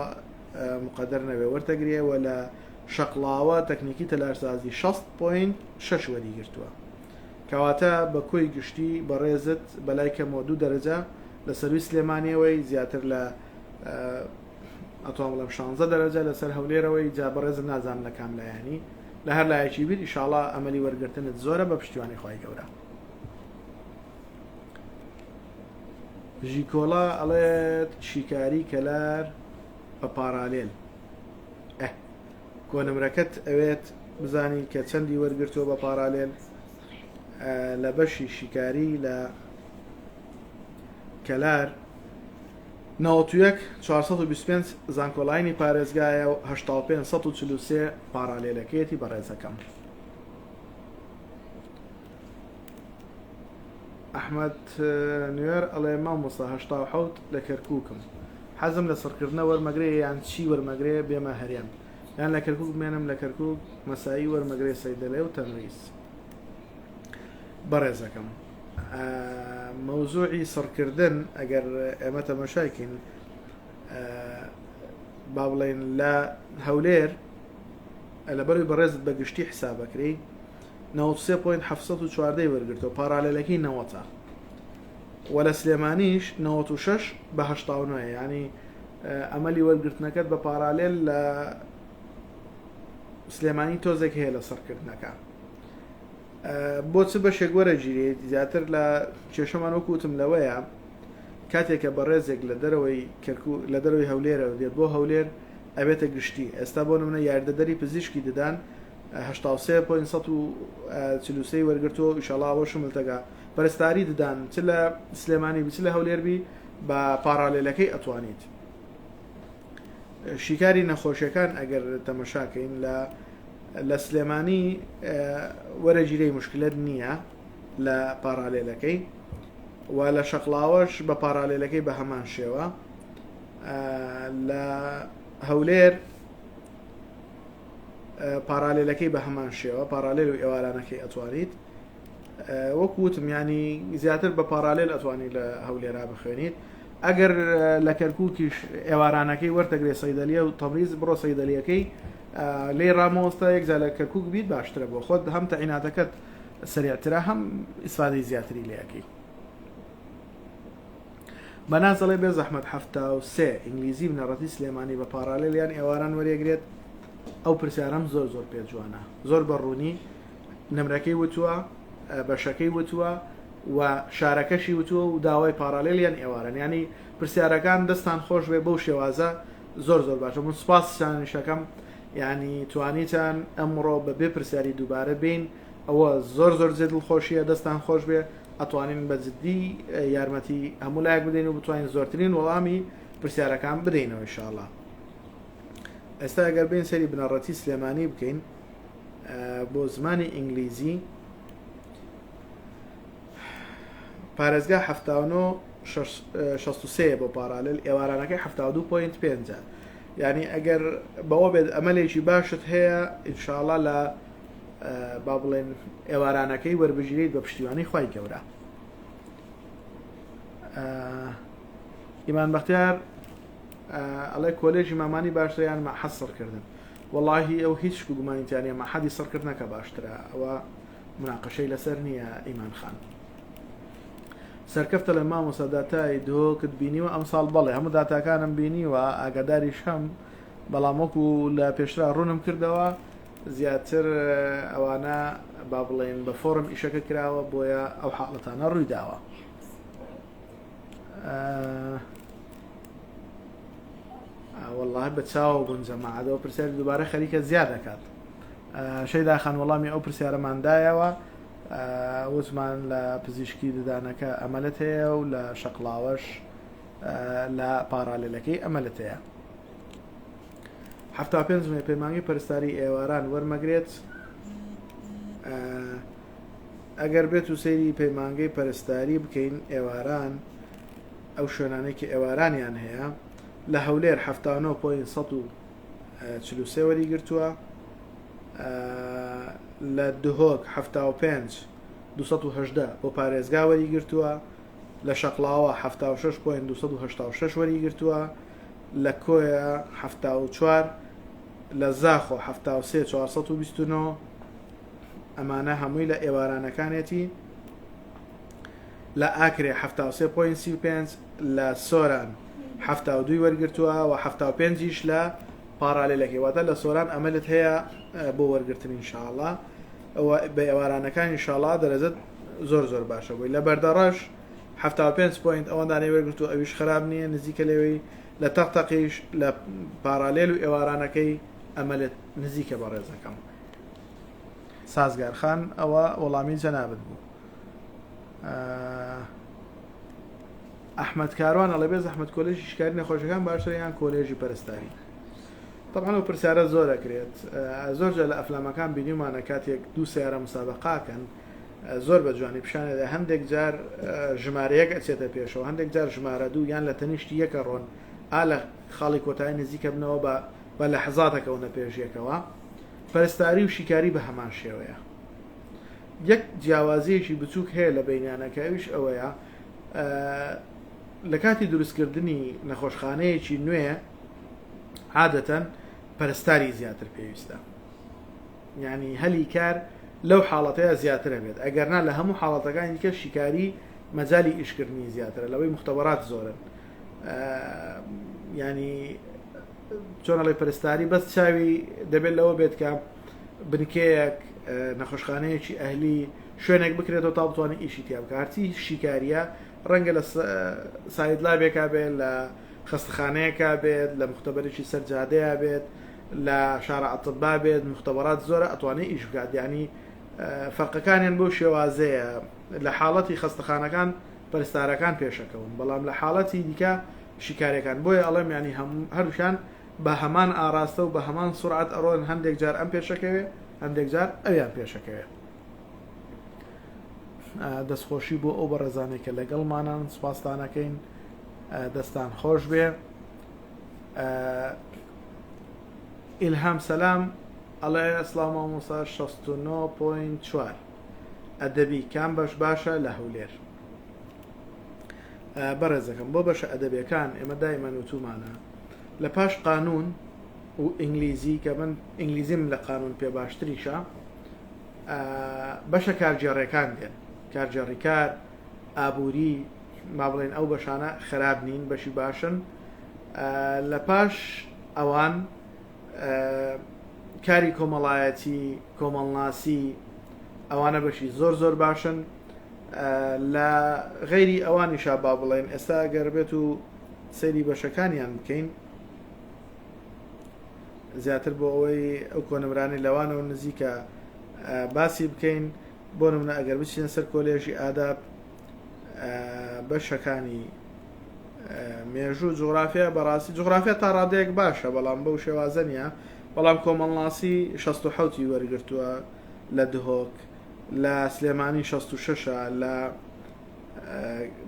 مقدر نەبێ وەرتەگرێ و لە شەقڵاوە تەکنیکی تەلارسازی 60.6 وەریگرتووە کەواتە بە کۆی گشتی بەڕێزت بەلای کەمەوە دوو دەرەجە لە سەروی سلێمانیەوەی زیاتر لە ئەتوان بڵێم شانزە دەرەجە لەسەر هەولێرەوەی جا بەڕێزم نازانم لە کام لایەنی لە هەر لایەکی بیت ئیشاڵا ئەمەلی وەرگرتنت زۆرە بە پشتیوانی خوای گەورە. ژیکۆڵا ئەڵێت شیکاری کەلار بە پارالێل ئه کۆنمرەکەت ئەوێت بزانی کە چەندی وەرگرتووە بە پارالێل لە بەشی شیکاری لە کەلار 91 425 زانکۆلاینی پارێزگایە و 85 143 پارالێلەکەیەتی بەڕێزەکەم. ئەحمەد نوێر ئەڵێ مامۆستا 87 لە کەرکووکم حەزم لە سڕکردنە وەرمەگرێ یان چی وەرمەگرێ بێمە هەرێم یان لە کەرکوک بمێنم لە کەرکوک مەسایی وەرمەگرێ سەیدەلێ و تەمریز بەڕێزەکەم مەوزوعی سڕکردن ئەگەر ئێمە تەمەشایکەین با بڵێن لە هەولێر لەبەروی بەڕێزت بە گشتی حسابەکرێی 93.714 وەرگرتەوە پارالێلەکەی نەوەتە و لە سلێمانیش 96 بە 89 ینی ئەمەلی وەرگرتنەکەت بە پارالێل لە سلێمانی تۆزێک هەیە لە سڕکردنەکە بۆ چ بەشێک وەرەگیرێت زیاتر لە کێشەمان وەکوتم لەوەیە کاتێک کە بەڕێزێک لە دەرەوەی کەرکو لە دەرەوەی هەولێرەوە دێت بۆ هەولێر ئەبێتە گشتی ئێستا بۆ نمونە یاریدەدەری پزیشکی ددان 83.143 وەرگرتووە ئیشەڵا ئەوە شملتەکە پەرستاری ددان چ لە سلێمانی بی چ لە هەولێر بی بە پاڕالێلەکەی ئەتوانیت شیکاری نەخۆشیەکان ئەگەر تەمەشاکەین لە لە سلێمانی وەرەگیرەی مشکلت نییە لە پاڕالێلەکەی و لە شەقلاوەش بە پاڕالێلەکەی بە هەمان شێوە لە هەولێر پاڕالێلەکەی بە هەمان شێوە پاڕالێل و ئێوارانەکەی ئەتوانیت وەکو وتم ینی زیاتر بە پاڕالێل ئەتوانی لە هەولێرا بخوێنیت ئەگەر لە کەرکووکیش ئێوارانەکەی وەرتەگرێ سەیدەلیە و تەبریز بڕۆ سەیدەلیەکەی لێی ڕامۆستە یەکجا لە کەرکووک بیت باشترە بۆ خۆت هەم تەعیناتەکەت سریعترە هەم ئیسفادەی زیاتری لەکەی بەناز ئەڵێ بێ زەحمەت 73 ئینگلیزی بنەڕەتی سلێمانی بە پاڕالێل یان ئێواران وەرێگرێت ئەو پرسیارەم زۆر زۆر پێ جوانە زۆر بە ڕوونی نمرەکەی وتووە بەشەکەی وتووە و شارەکەشی وتووە و داوای پاڕالێل یان ئێواران ینی پرسیارەکان دەستان خۆش بێ بەو شێوازە زۆر زۆر باشە من سپاسیشەکەم ینی توانیتان ئەمڕۆ بە بێ پرسیاری دووبارە بین ئەوە زۆر زۆر جێ دڵخۆشیە دەستان خۆش بێ ئەتوانین بە جدی یارمەتی هەموو لایەک بدەین و بتوانین زۆرترین وەڵامی پرسیارەکان بدەینەوە ئینشاءاللە ئێستا ئەگەر بین سەری بنەڕەتی سلێمانی بکەین بۆ زمانی ئینگلیزی پارێزگا 79 بۆ پارالل ئێوارانەکەی 72.5 یعنی ئەگەر بەوە بێت ئەمەلێکی باشت هەیە ئینشاءڵا لە با بڵێن ئێوارانەکەی وەربگیریت بە پشتیوانی خوای گەورە ئیمان بەختیار ئەڵێ کۆلێژی مامانی باشترە یان مەحەد سڕکردن وەڵاهی ئەو هیچ شک و گومانی تیا نییە مەحەدی سڕکردنەکە باشترە ئەوە مناقەشەی لەسەر نییە ئیمان خان سەرکەفتە لە مامۆستا داتای دهۆکت بینیوە ئەمساڵ بەڵێ هەموو داتاکانم بینیوە ئاگاداریش هەم بەڵام وەکو لە پێشترا ڕوونم کردەوە زیاتر ئەوانە با بڵێن بە فۆرم ئیشەکە کراوە بۆیە ئەو حاڵەتانە ڕووی داوە. والله بە چاوە بوون جەماعەتەوە پرسیاری دووبارە خەریکە زیاد دەکات شەیدا خان وەڵامی ئەو پرسیارەمان دایەوە وتمان لە پزیشکی ددانەکە ئەمەلت هەیە و لە شەقلاوەش لە پارالێلەکەی ئەمەلت هەیە. 75 مێ پەیمانگەی پەرستاری ئێواران وەرمەگرێت ئەگەر بێت و سەیری پەیمانگەی پەرستاری بکەین ئێواران ئەو شوێنانەی کە ئێوارانیان هەیە لە هەولێر 79.143 وەری گرتووە لە دهۆک 75 218 بۆ پارێزگا وەری گرتووە لە شەقڵاوە 76.286 وەری گرتووە لە کۆیە 74 لە زاخۆ 73 429 ئەمانە هەمووی لە ئێوارانەکانێتی لە ئاکرێ 73 point 35 لە سۆران 72 وەرگرتووە و 75 یش لە پاڕالێلەکەی واتە لە سۆران ئەمەلت هەیە بۆ وەرگرتن ئینشاءاللە بە ئێوارانەکان ئینشاءاللە دەرەجەت زۆر زۆر باشە بۆی لە بەردەڕەش 75 point ئەوەندانەی وەرگرتووە ئەویش خراپ نییە نزیکە لەوەی لە تەقتەقیش لە پاڕالێل و ئێوارانەکەی ئەمەلت نزیکە بەڕێزەکەم سازگار خان ئەوە وەڵامی جەنابت بوو ئەحمەد کاروان ئەڵێ بێ زەحمەت کۆلێژی شیکاری نەخۆشەکان باشترە یان کۆلێژی پەرستاری طبعا ئەو پرسیارە زۆر ئەکرێت زۆر جار لە ئەفلامەکان بینیومانە کاتێک دوو سیارە مسابقاکەن زۆر بە جوانی پیشانێدا هەندێک جار ژمارە یەک ئەچێتە پێشەوە هەندێک جار ژمارە دوو یان لە تەنیشتی یەکە ڕۆن ئا لە خاڵی کۆتایی نزیکە بنەوە بە بە لە حەزاتەکەونە پێش یەکەوە پەرستاری و شیکاری بە هەمان شێوەیە یەک جیاوازیەکی بچووک هەیە لە بینیانە کە ئەویش ئەوەیە لە کاتی دروستکردنی نەخۆشخانەیەکی نوێ عادەتەن پەرستاری زیاتر پێویستە یعنی هەلی کار لەو حاڵەتەیە زیاترە بێت ئەگەرنا لە هەموو حاڵەتەکانی دیکە شیکاری مەجای ئیشکردنی زیاترە لەوەی مختبرات زۆرن ینی چۆنەڵی پەرستاری بەس چاوی دەبێت لەوە بێت کە بنکەیەک نەخۆشخانەیەکی ئەهلی شوێنێک بکرێتەوە تا بتوانێت ئیشی تیا بکە هەرچی شیکاریە ڕەنگە لە ساید لابێکا بێت لە خەستەخانەیەکا بێت لە مختبەرێکی سەر جادەیە بێت لە شارە ئەتبا بێت مختبرات زۆرە ئەتوانێت ئیش بکات یعنی فەرقەکانیان بۆ شێوازەیە لە حاڵەتی خەستەخانەکان پەرستارەکان پێشەکەون بەڵام لە حاڵەتی دیکە شیکارەکان بۆیە ئەڵێم ینی هەم هەردووکیان بە هەمان ئاراستە و بە هەمان سورعەت ئەڕۆن هەندێک جار ئەم پێشەکەوێ هەندێک جار ئەویان پێشەکەوێ دەستخۆشی بۆ ئەو بەڕێزانەی کە لەگەڵمانان سوپاستانەکەین دەستان خۆش بێ ئیلهام سەلام ئەڵێ سڵاو مامۆسا 69.4 ئەدەبی کام بەش باشە لە هەولێر بەڕێزەکەم بۆ بەشە ئەدەبیەکان ئێمە دایمەن وتومانە لە پاش قانون و ئینگلیزی کە من ئینگلیزیم لە قانون پێ باشتریشە بەشە کارگێڕیەکان دێن کارگێڕی کار ئابووری با بڵێن ئەو بەشانە خراپ نین بەشی باشن لە پاش ئەوان کاری کۆمەڵایەتی کۆمەڵناسی ئەوانە بەشی زۆر زۆر باشن لە غەیری ئەوانیشا با بڵێن ئێستا گەر بێت و سەیری بەشەکانیان بکەین زیاتر بۆ ئەوەی ئەو کۆنمرانی لەوانەوە نزیکە باسی بکەین بۆ نمونە ئەگەر بچینە سەر کۆلێژی ئاداب بەشەکانی مێژوو جوغرافیا بەڕاستی جوغرافیا تا ڕادەیەک باشە بەڵام بەو شێوازە نییە بەڵام کۆمەڵناسی 16 وەرگرتووە لە دهۆک لە سلێمانی 66 لە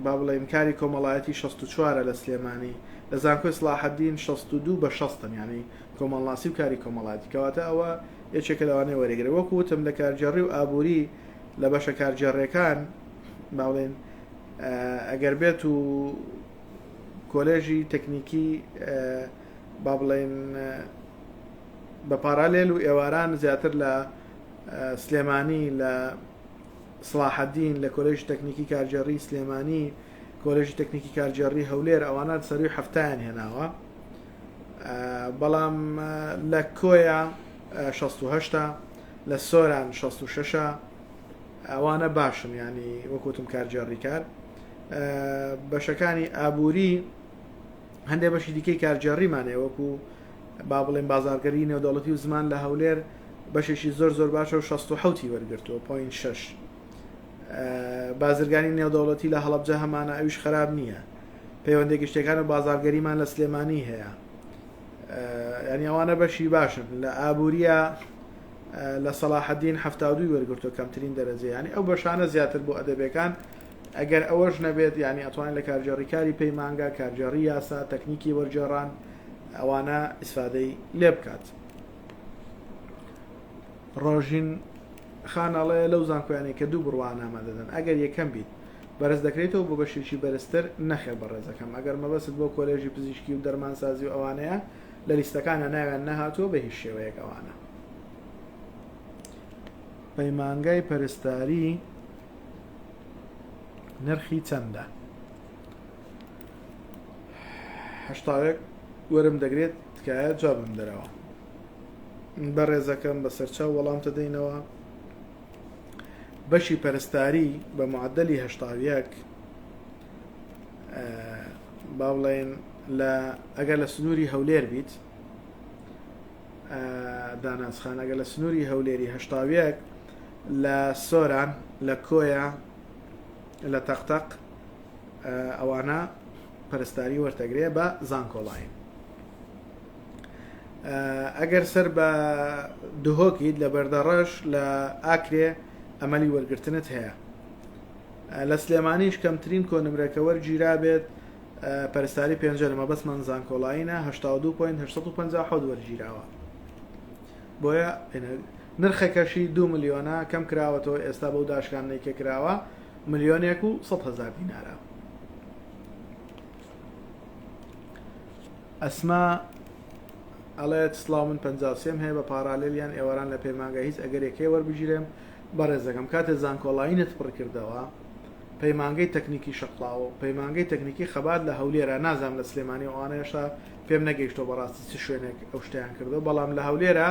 با بڵێین کاری کۆمەڵایەتی 64 لە سلێمانی لە زانکۆی سڵاحەدین 62 بە 60 یعنی کۆمەڵناسی و کاری کۆمەڵایەتی کەواتە ئەوە یەکێکە لەوانەیە وەرەگرێ وەکو وتم لە کارگێڕی و ئابووری لە بەشە کارگێڕیەکان با بڵێن ئەگەر بێت و کۆلێژی تەکنیکی با بڵێن بە پارالێل و ئێواران زیاتر لە سلێمانی لە سڵاحەدین لە کۆلێژی تەکنیکی کارگێڕی سلێمانی کۆلێژی تەکنیکی کارگێڕی هەولێر ئەوانە سەروی حەفتایان هێناوە بەڵام لە کۆیە 68 لە سۆران 66 ئەوانە باشن ینی وەکوتم کارگێڕی کار بەشەکانی ئابووری هەندێک بەشی دیکەی کارگێڕیمانەیە وەکو با بڵێن بازارگەری نێودەوڵەتی و زمان لە هەولێر بەشێکی زۆر زۆر باشە و 67 وەرگرتووە point 6 بازرگانی نێودەوڵەتی لە هەڵەبجە هەمانە ئەویش خراپ نییە پەیوەندی گشتەکان و بازارگەریمان لە سلێمانی هەیە. ینی ئەوانە بەشی باشن لە ئابووریە لە سەڵاحەدین 72 وەرگرتو کەمترین دەرەجە ینی ئەو بەشانە زیاتر بۆ ئەدەبەکان ئەگەر ئەوەش نەبێت ینی ئەتوانین لە کارگێڕی کاری پەیمانگا کارگێڕی یاسا تەکنیکی وەرگێڕان ئەوانە ئیسفادەی لێ بکات. ڕۆژین خان ئەڵێ لەو زانکۆیانەی کە دوو بڕوانامە دەدەن ئەگەر یەکەم بیت بەرز دەکرێیتەوە بۆ بەشێکی بەرزتر نەخێر بەڕێزەکەم ئەگەر مەبەست بۆ کۆلێژی پزیشکی و دەرمانسازی و ئەوانەیە لە لیستەکانە ناویان نەهاتووە بە هیچ شێوەیەک ئەوانە. پەیمانگای پەرستاری نرخی چەندە؟ هەشتاوێک وەرم دەگرێت تکایە جوابم دەرەوە. بەڕێزەکەم بەسەرچاو وەڵام تەدەینەوە بەشی پەرستاری بە معدلی 81 با بڵێن لە ئەگەر لە سنووری هەولێر بیت داناسخان ئەگەر لە سنووری هەولێری 81 لە سۆران لە کۆیە لە تەقتەق ئەوانە پەرستاری وەرتەگرێ بە زانکۆڵاین ئەگەر سەر بە دهۆکیت لە بەردەڕەش لە ئاکرێ ئەمەلی وەرگرتنت هەیە لە سلێمانیش کەمترین کۆنمرەکە وەرگیرابێت پەرستاری پێنجەرە مەبەستمان زانکۆڵاینە 82.857 وەرگیراوە بۆیە نرخەکەشی دو ملیۆنە کەم کراوەتەوە ئێستا بەو داشکاندنەی کە کراوە ملیۆنێک و 100 هزار دینارە. ئەسما ئەڵێت سڵاو من 53م هەیە بە پاڕالێل یان ئێواران لە پەیمانگا هیچ ئەگەرێک هەیە وەربگیرێم بەڕێزەکەم کاتێ زانکۆڵاینت پڕ کردەوە پەیمانگەی تەکنیکی شەقڵاوە و پەیمانگەی تەکنیکی خەبات لە هەولێرە نازانم لە سلێمانی و ئەوانە هێشتا پێم نەگەیشتووە بەڕاستی چ شوێنێک ئەو شتیان کردەوە بەڵام لە هەولێرە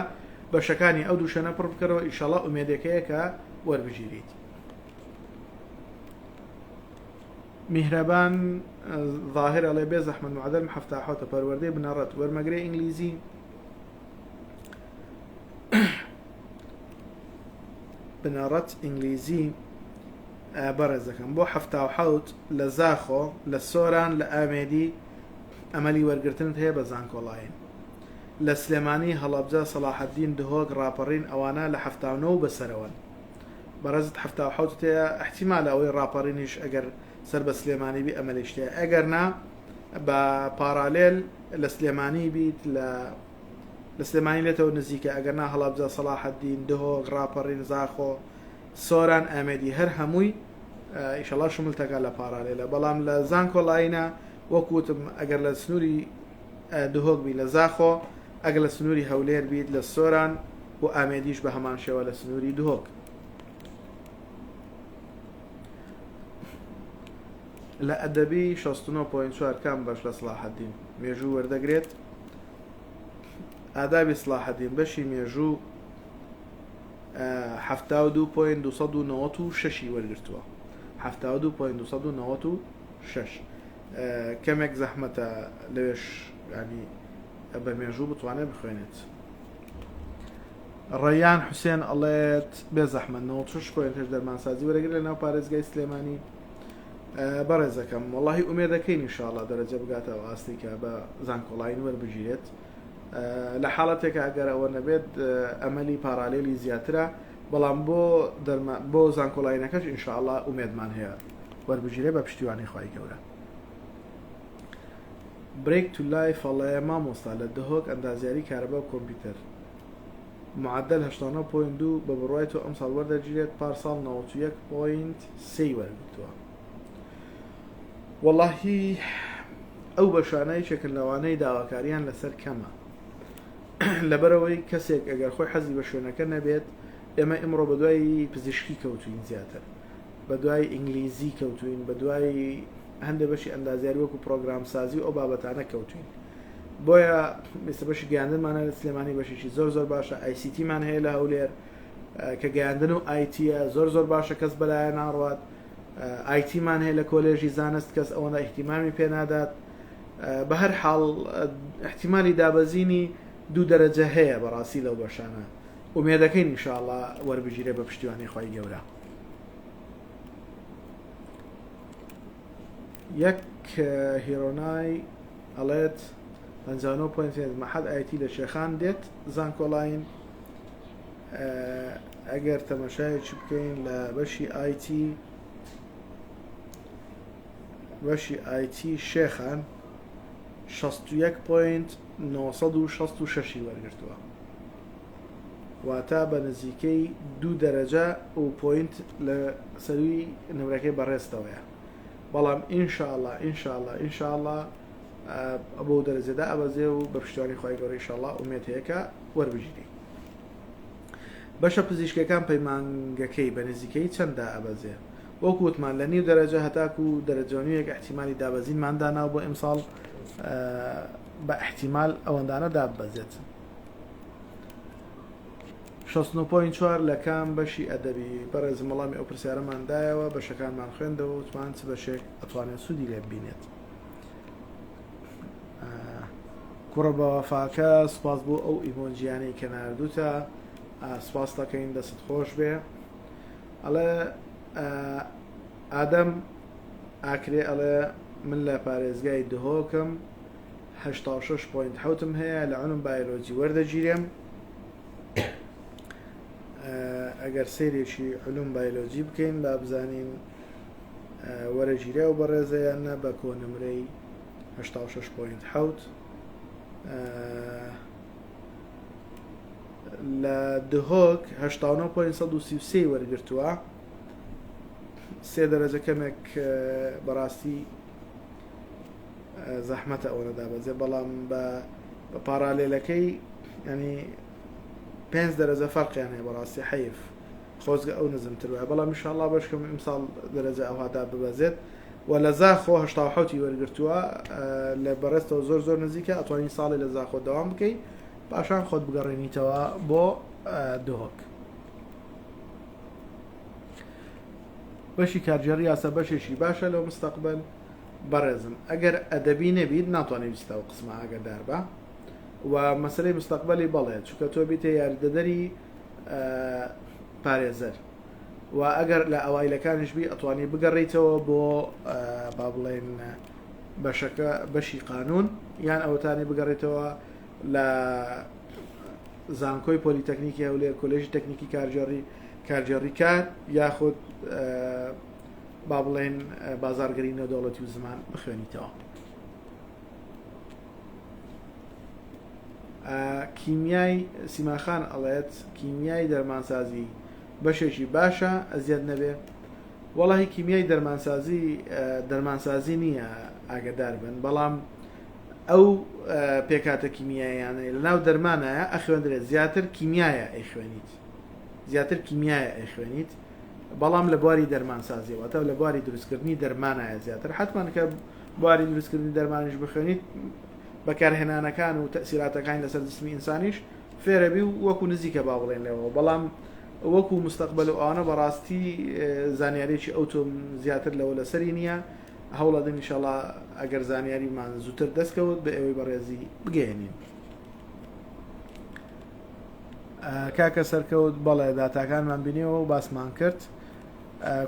بەشەکانی ئەو دوو شوێنە پڕ بکەرەوە ئیشەڵا ئومێدێک هەیە کە وەربگیریت. میهرەبان زاهر ئەڵێ بێ زەحمەت معەدەلم حەفتا حەوتە پەروەردەی بنەڕەت وەرمەگرێ ئینگلیزی بنەڕەت ئینگلیزی بەڕێزەکەم بۆ 77 لە زاخۆ لە سۆران لە ئامێدی ئەمەلی وەرگرتنت هەیە بە زانکۆڵاین لە سلێمانی هەڵەبجە سەڵاحەدین دهۆک ڕاپەڕین ئەوانە لە 79 بەسەرەوەن بەڕێزت 77 تەیە احتیمالە ئەوەی ڕاپەڕینیش ئەگەر سەر بە سلێمانی بی ئەمەلیش تەیە ئەگەر نا بە پاڕالێل لە سلێمانی بیت لە لە سلێمانی لێتەوە نزیکە ئەگەر نا هەڵەبجە سەڵاحەدین دهۆک ڕاپەڕین زاخۆ سۆران ئامێدی هەر هەمووی ئیشەڵا شمل تەکا لە پاڕالێلە بەڵام لە زانکۆ لاینە وەک وتم ئەگەر لە سنووری دهۆک بی لە زاخۆ ئەگەر لە سنووری هەولێر بیت لە سۆران و ئامێدیش بە هەمان شێوە لە سنووری دهۆک. لە ئەدەبی 69.4 کام بەش لە سڵاحەدین مێژوو وەردەگرێت؟ ئادابی سڵاحەدین بەشی مێژوو 72.296 وەرگرتووە 72.296 کەمێک زەحمەتە لەوێش ینی بە مێژوو بتوانێت بخوێنێت. ڕەیان حوسێن ئەڵێت بێ زەحمەت 96 point هەشت دەرمانسازی وەرەگرێت لە ناو پارێزگای سلێمانی بەڕێزەکەم وەڵاهی ئومێدەکەین ئینشاءاللە دەرەجە بگاتە ئەو ئاستی کە بە زانکۆڵاین وەربگیرێت لە حاڵەتێکە ئەگەر ئەوە نەبێت ئەمەلی پاڕالێلی زیاترە بەڵام بۆ دەرما بۆ زانکۆڵاینەکەش ئینشاءاللە ئومێدمان هەیە وەربگیرێ بە پشتیوانی خوای گەورە. Break to Life ئەڵێ مامۆستا لە دهۆک ئەندازیاری کارەبا و کۆمپیوتەر معدل 89 point دوو بە بڕوای تۆ ئەمساڵ وەردەگیرێت پار ساڵ 91 point سێی وەرگرتووە وەڵاهی ئەو بەشانە یەکێکن لەوانەی داواکاریان لەسەر کەمە لەبەرەوەی کەسێک ئەگەر خۆی حەزی بە شوێنەکە نەبێت ئێمە ئیمڕۆ بەدوای پزیشکی کەوتوین زیاتر بەدوای ئینگلیزی کەوتوین بەدوای هەندێک بەشی ئەندازیاری وەکو پرۆگرامسازی و ئەو بابەتانە کەوتوین بۆیە ئێستا بەشی گەیاندنمان هەیە لە سلێمانی بەشێکی زۆر زۆر باشە ICT مان هەیە لە هەولێر کە گەیاندن و IT یە زۆر زۆر باشە کەس بەلایە ناڕوات IT مان هەیە لە کۆلێژی زانست کەس ئەوەندە احتیمامی پێ نادات بە هەر حاڵ احتیمالی دابەزینی دوو دەرەجە هەیە بەڕاستی لەو بەشانە ئومێدەکەین ئینشاءاللە وەربگیرێ بە پشتیوانی خوای گەورە. یەک هیرۆنای ئەڵێت 59 point پێنج مەحەد IT لە شێخان دێت زانکۆلاین ئەگەر تەمەشایەکی بکەین لە بەشی IT بەشی IT شێخان 61 point 966 وەرگرتووە واتە بە نزیکەی دوو دەرەجە و point لە سەروی نمرەکەی بەڕێزتەوەیە بەڵام ئینشاءاللە ئینشاءاللە ئینشاءاللە بۆ دەرەجەدا ئەبەزێ و بە پشتیوانی خوای گەورە ئینشاءاللە ئومێد هەیە کە وەربگیری. بەشە پزیشکەکان پەیمانگەکەی بە نزیکەیی چەند دائەبەزێ؟ وەکو وتمان لە نیو دەرەجە هەتاکو دەرەجە و نیوێک ئیحتیمالی دابەزینمان داناوە بۆ ئیمساڵ بە ئیحتیمال ئەوەندانە داببەزێت. 69.4 لە کام بەشی ئەدەبی؟ بەڕێزم وەڵامی ئەو پرسیارەمان دایەوە، بەشەکانمان خوێندەوە وتمان چ بەشێک ئەتوانێت سوودی لێ ببینێت. کوڕە بەوەفاکە سوپاس بۆ ئەو ئیمۆجیانەی کە ناردوتە سوپاس دەکەین دەست خۆش بێ ئەڵێ ئادەم ئاکرێ ئەڵێ من لە پارێزگای دهۆکم 86 point حوتم هەیە لە علوم بایۆلۆجی وەردەگیرێم ئەگەر سەیرێکی علوم بایۆلۆجی بکەین با بزانین وەرەگیرێ ئەو بەڕێزە یان نا بە کۆنمرەی 86 point حەوت لە دهۆک 89 point 133 وەرگرتووە سێ دەرەجە کەمێک بەڕاستی زەحمەتە ئەوەنە دابەزێ بەڵام بە parallel ەکەی ینی پێنج دەرەجە فەرقیان هەیە بەڕاستی حەیف خۆزگە ئەو نزمتر وایە بەڵام ان شاء اللە بەشکم ئیمساڵ دەرەجە ئەوها داببەزێت و لە زاخۆ 87 ی وەرگرتووە لە بەڕێزتەوە زۆر زۆر نزیکە ئەتوانی ساڵی لە زاخۆ دەوام بکەی پاشان خۆت بگەڕێنیتەوە بۆ دهۆک. بەشی کارگێڕی یاسا بەشێکی باشە لەو مستەقبل بەڕێزم ئەگەر ئەدەبی نەبیت ناتوانانی بچیتەوە قسمە ئاگادار بە و مەسلەی مستەقبلی بەڵێ چونکە تۆ بیتە یاریدەدەری پارێزەر و ئەگەر لە ئەوایلەکانیش بی ئەتوانی بگەڕیتەوە بۆ با بڵێن بەشەکە بەشی قانون یان ئەوەتانی بگەڕێتەوە لە زانکۆی پۆلیتەکنیکی هەولێر کۆلێژی تەکنیکی کارگێڕی کارگێڕی کار یاخود با بڵێن بازارگەری نێودەوڵەتی و زمان بخوێنیتەوە. کیمیای سیماخان ئەڵێت کیمیای دەرمانسازی بەشێکی باشە ئەزیەت نەبێ وەڵی کیمیای دەرمانسازی دەرمانسازی نییە ئاگدار بن بەڵام ئەو پێکاتە کیمیاییانەی لە ناو دەرمانایە ئەخوێندرێت زیاتر کیمیایە ئەیخوێنیت زیاتر کیمیایە ئەیخوێنیت بەڵام لە بواری دەرمانسازی واتە لە بواری دروستکردنی دەرمانایە زیاتر حتمان کە بواری دروستکردنی دەرمانیش بخوێنیت بەکارهێنانەکان و تەئسیراتەکانی لەسەر جسمی ئینسانیش فێرەبی و وەکو نزیکە با بڵێن لێەوە بەڵام وەکو مستەقبل و ئەوانە بەڕاستی زانیاریی ئەوتۆم زیاتر لەوە لەسەری نییە هەوڵەدەین ئینشاڵا ئەگەر زانیاریمان زووتر دەستکەوت بە ئێوەی بەڕێزی بگەیەنین. کاکە سەرکەوت بەڵێ داتاکانمان بینیەوە و باسمان کرد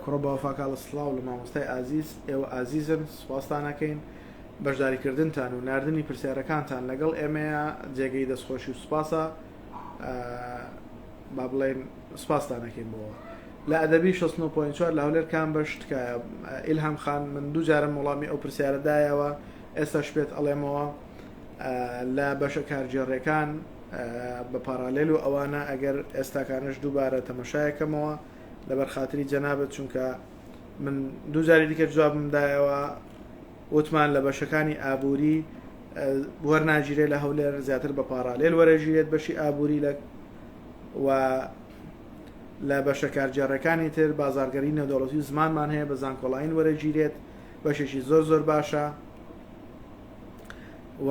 کوڕە بەوەفاکاڵە سڵاو لە مامۆستای ئازیز ئێوە ئازیزن سوپاستان ئەکەین بەشداریکردنتان و ناردنی پرسیارەکانتان لەگەڵ ئێمەیە جێگەی دەستخۆشی و سوپاسە با بڵێن سوپاستان ئەکەین بۆ لە ئەدەبی 69.4 لە هەولێر کام بەش تکایە ئیلهام خان من دوو جارم وەڵامی ئەو پرسیارە دایەوە ئێستاش پێت ئەڵێمەوە لە بەشە کارگێڕیەکان بە parallel و ئەوانە ئەگەر ئێستاکانش دووبارە تەمەشایەکەمەوە لەبەر خاتری جەنابت چونکە من دوو جاری دیکە جوابم دایەوە وتمان لە بەشەکانی ئابووری وەرناگیرێ لە هەولێر زیاتر بە parallel وەرەگیرێت بەشی ئابووری لە و لە بەشە کارگێڕەکانی تر بازارگەری نێودەوڵەتی و زمانمان هەیە بە زانکۆلاین وەرەگیرێت بەشێکی زۆر زۆر باشە و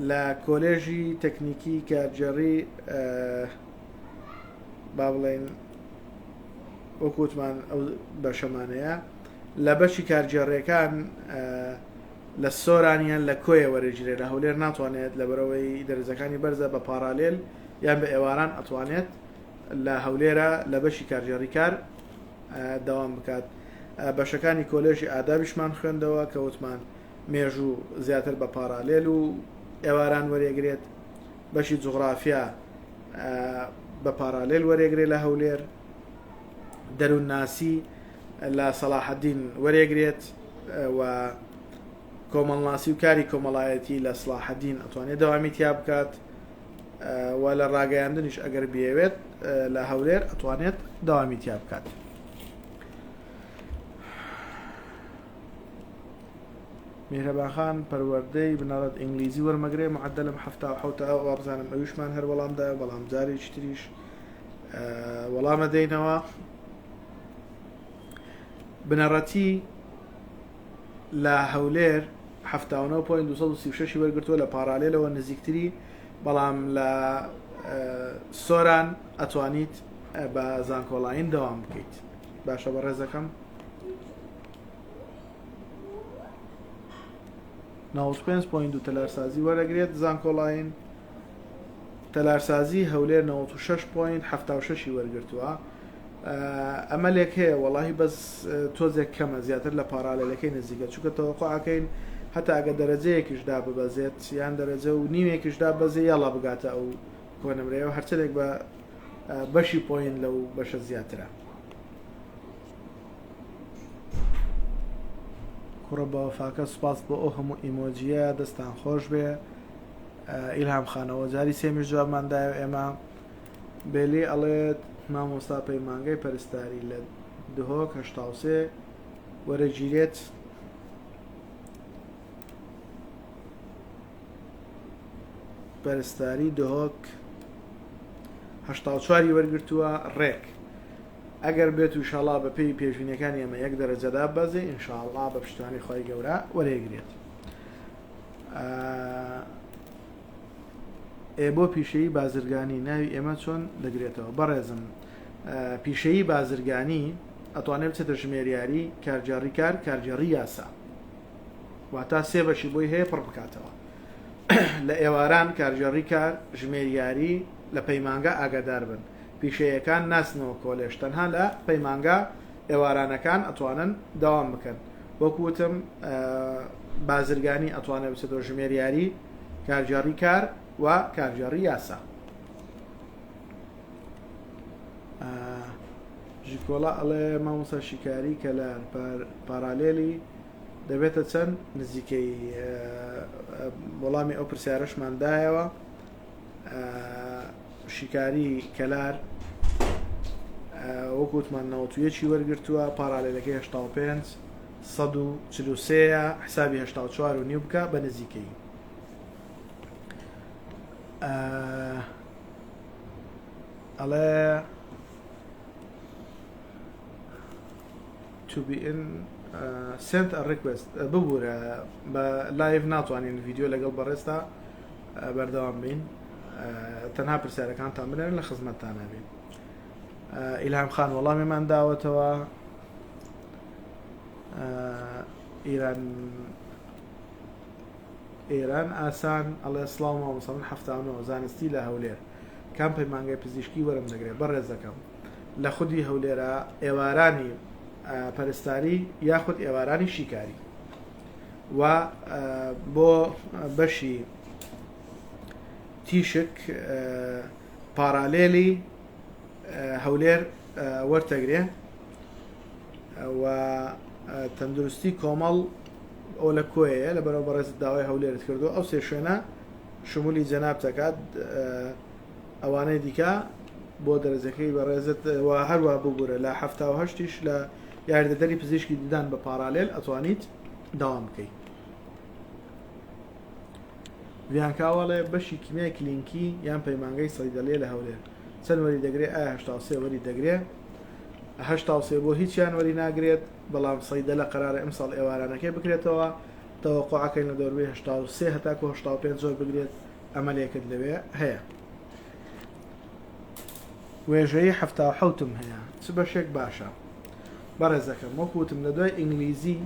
لە کۆلێژی تەکنیکی کارگێڕی با بڵێین وەکو وتمان ئەو بەشەمانەیە لە بەشی کارگێڕیەکان لە سۆران یان لە کۆیە وەرەگیرێ لە هەولێر ناتوانێت لەبەرەوەی دەرەجەکانی بەرزە بە parallel یان بە ئێواران ئەتوانێت لە هەولێرە لە بەشی کارگێڕی کار دەوام بکات بەشەکانی کۆلێژی ئادابیشمان خوێندەوە کە وتمان مێژوو زیاتر بە parallel و ئێواران وەرێگرێت، بەشی جوغرافیا بە پارالێل وەرێگرێ لە هەولێر، دەروونناسی لە سەڵاحەدین وەرێگرێت و کۆمەڵناسی و کاری کۆمەڵایەتی لە سڵاحەدین ئەتوانێت دەوامی تیا بکات و لە ڕاگەیاندنیش ئەگەر بیەوێت لە هەولێر ئەتوانێت دەوامی تیا بکات. میهرەبان خان پەروەردەی بنەڕەت ئینگلیزی وەرمەگرێ معەدەلم 77 وابزانم ئەویشمان هەر وەڵام دایە بەڵام جارێکی تریش وەڵامە دەینەوە بنەڕەتی لە هەولێر 79.236 وەرگتووە لە پارالێلەوە نزیکتری بەڵام لە سۆران ئەتوانیت بە زانکۆلاین دەوام بکەیت باشە بە ڕێزەکەم 95 point دوو تەلارسازی وەرەگرێت زانکۆلاین تەلارسازی هەولێر 96 point 76 وەرگرتووە ئەمەلێک هەیە وەڵاهی بەس تۆزێک کەمە زیاتر لە پارالێلەکەی نزیکە چونکە تەوەقعەکەین هەتا ئەگە دەرەجەیەکیش داببەزێت یان دەرەجە و نیوێکیش دابەزێ یاڵا بگاتە ئەو کۆنمرەیەوە هەرچەندێک بە بەشی point لەو بەشە زیاترە. کوڕە بەوەفاکە سوپاس بۆ ئەو هەموو ئیمۆجیە دەستان خۆش بێ ئیلهام خانەوە جاری سێمیش جوابمان دایەوە ئێمە بێلی ئەڵێت مامۆستا پەیمانگای پەرستاری لە دهۆک 83 وەرەگیرێت پەرستاری دهۆک 84 ی وەرگرتووە ڕێک ئەگەر بێت و شەڵا بە پێی پێشبینیەکانی ئێمە یەک دەرەجە داببەزێ ئینشاڵڵا بە پشتیوانی خوای گەورە وەرەیگرێت. ئێ بۆ پیشەیی بازرگانی ناوی ئێمە چۆن دەگرێتەوە بەڕێزم پیشەیی بازرگانی ئەتوانێت بچێتە ژمێریاری کارگێڕی کار کارگێڕی یاسا واتا سێ بەشی بۆی هەیە پڕ بکاتەوە لە ئێواران کارگێڕی کار ژمێریاری لە پەیمانگا ئاگادار بن پیشەیەکان ناچنەوە کۆلێژ تەنها لە پەیمانگا ئێوارانەکان ئەتوانن دەوام بکەن وەکو وتم بازرگانی ئەتوانێت بچێتەوە ژمێریاری کارگێڕی کار و کارگێڕی یاسا ژیکۆڵا ئەڵێ مامۆستا شیکاری کەلار پارالێلی دەبێتە چەند نزیکەی وەڵامی ئەو پرسیارەشمان دایەوە شیکاری کەلار وەک وتمان 91 وەرگرتووە پارالێلەکەی 85 143 حسابی 84 و نیو بکە بە نزیکەی ئەڵێ to be in sent a request ببورە بە live ناتوانین ڤیدیۆ لەگەڵ بەڕێزتا بەردەوام بین تەنها پرسیارەکانتان بنێرن لە خزمەتتان بین ئیلهام خان وەڵامیمان داوەتەوە ئیران ئێران ئاسان ئەڵێ سڵاو مامۆستا من 79 زانستی لە هەولێر کام پەیمانگای پزیشکی وەرم دەگرێت بەڕێزەکەم لە خودی هەولێرە ئێوارانی پەرستاری یاخود ئێوارانی شیکاری و بۆ بەشی تیشک پارالێلی هەولێر وەرتەگرێ و تەندروستی کۆمەڵ ئەو لە کۆیە لە بەرەو بەڕێز داوای هەولێرت کردو ئەو سێ شوێنە شمولی جەناب دەکات ئەوانەی دیکە بۆ دەرەجەکەی بەڕێزت و هەروە ببوورە لە هەشتیش لە یاریدەدەری پزیشکی ددان بە پارالێل ئەتوانیت داوام بکەیت. ڤیانکاوەڵێ بەشی کیمیای کلینکی یان پەیمانگەی سەیدەلیە لە هەولێر چەند وەری دەگرێ ئایا 83 وەری دەگرێ 83 بۆ هیچیان وەری ناگرێت بەڵام سەیدەلە قەرارە ئمساڵ ئێوارانەکەی بکرێتەوە تەوەقعەکەین لە دەوربەی 83 هەتاکو 85 زۆر بگرێت ئەمەلێکت لەوێ هەیە وێژەیی 77م هەیە چ بەشێک باشە بەڕێزەکەم وەکو وتم لە دوای ئینگلیزی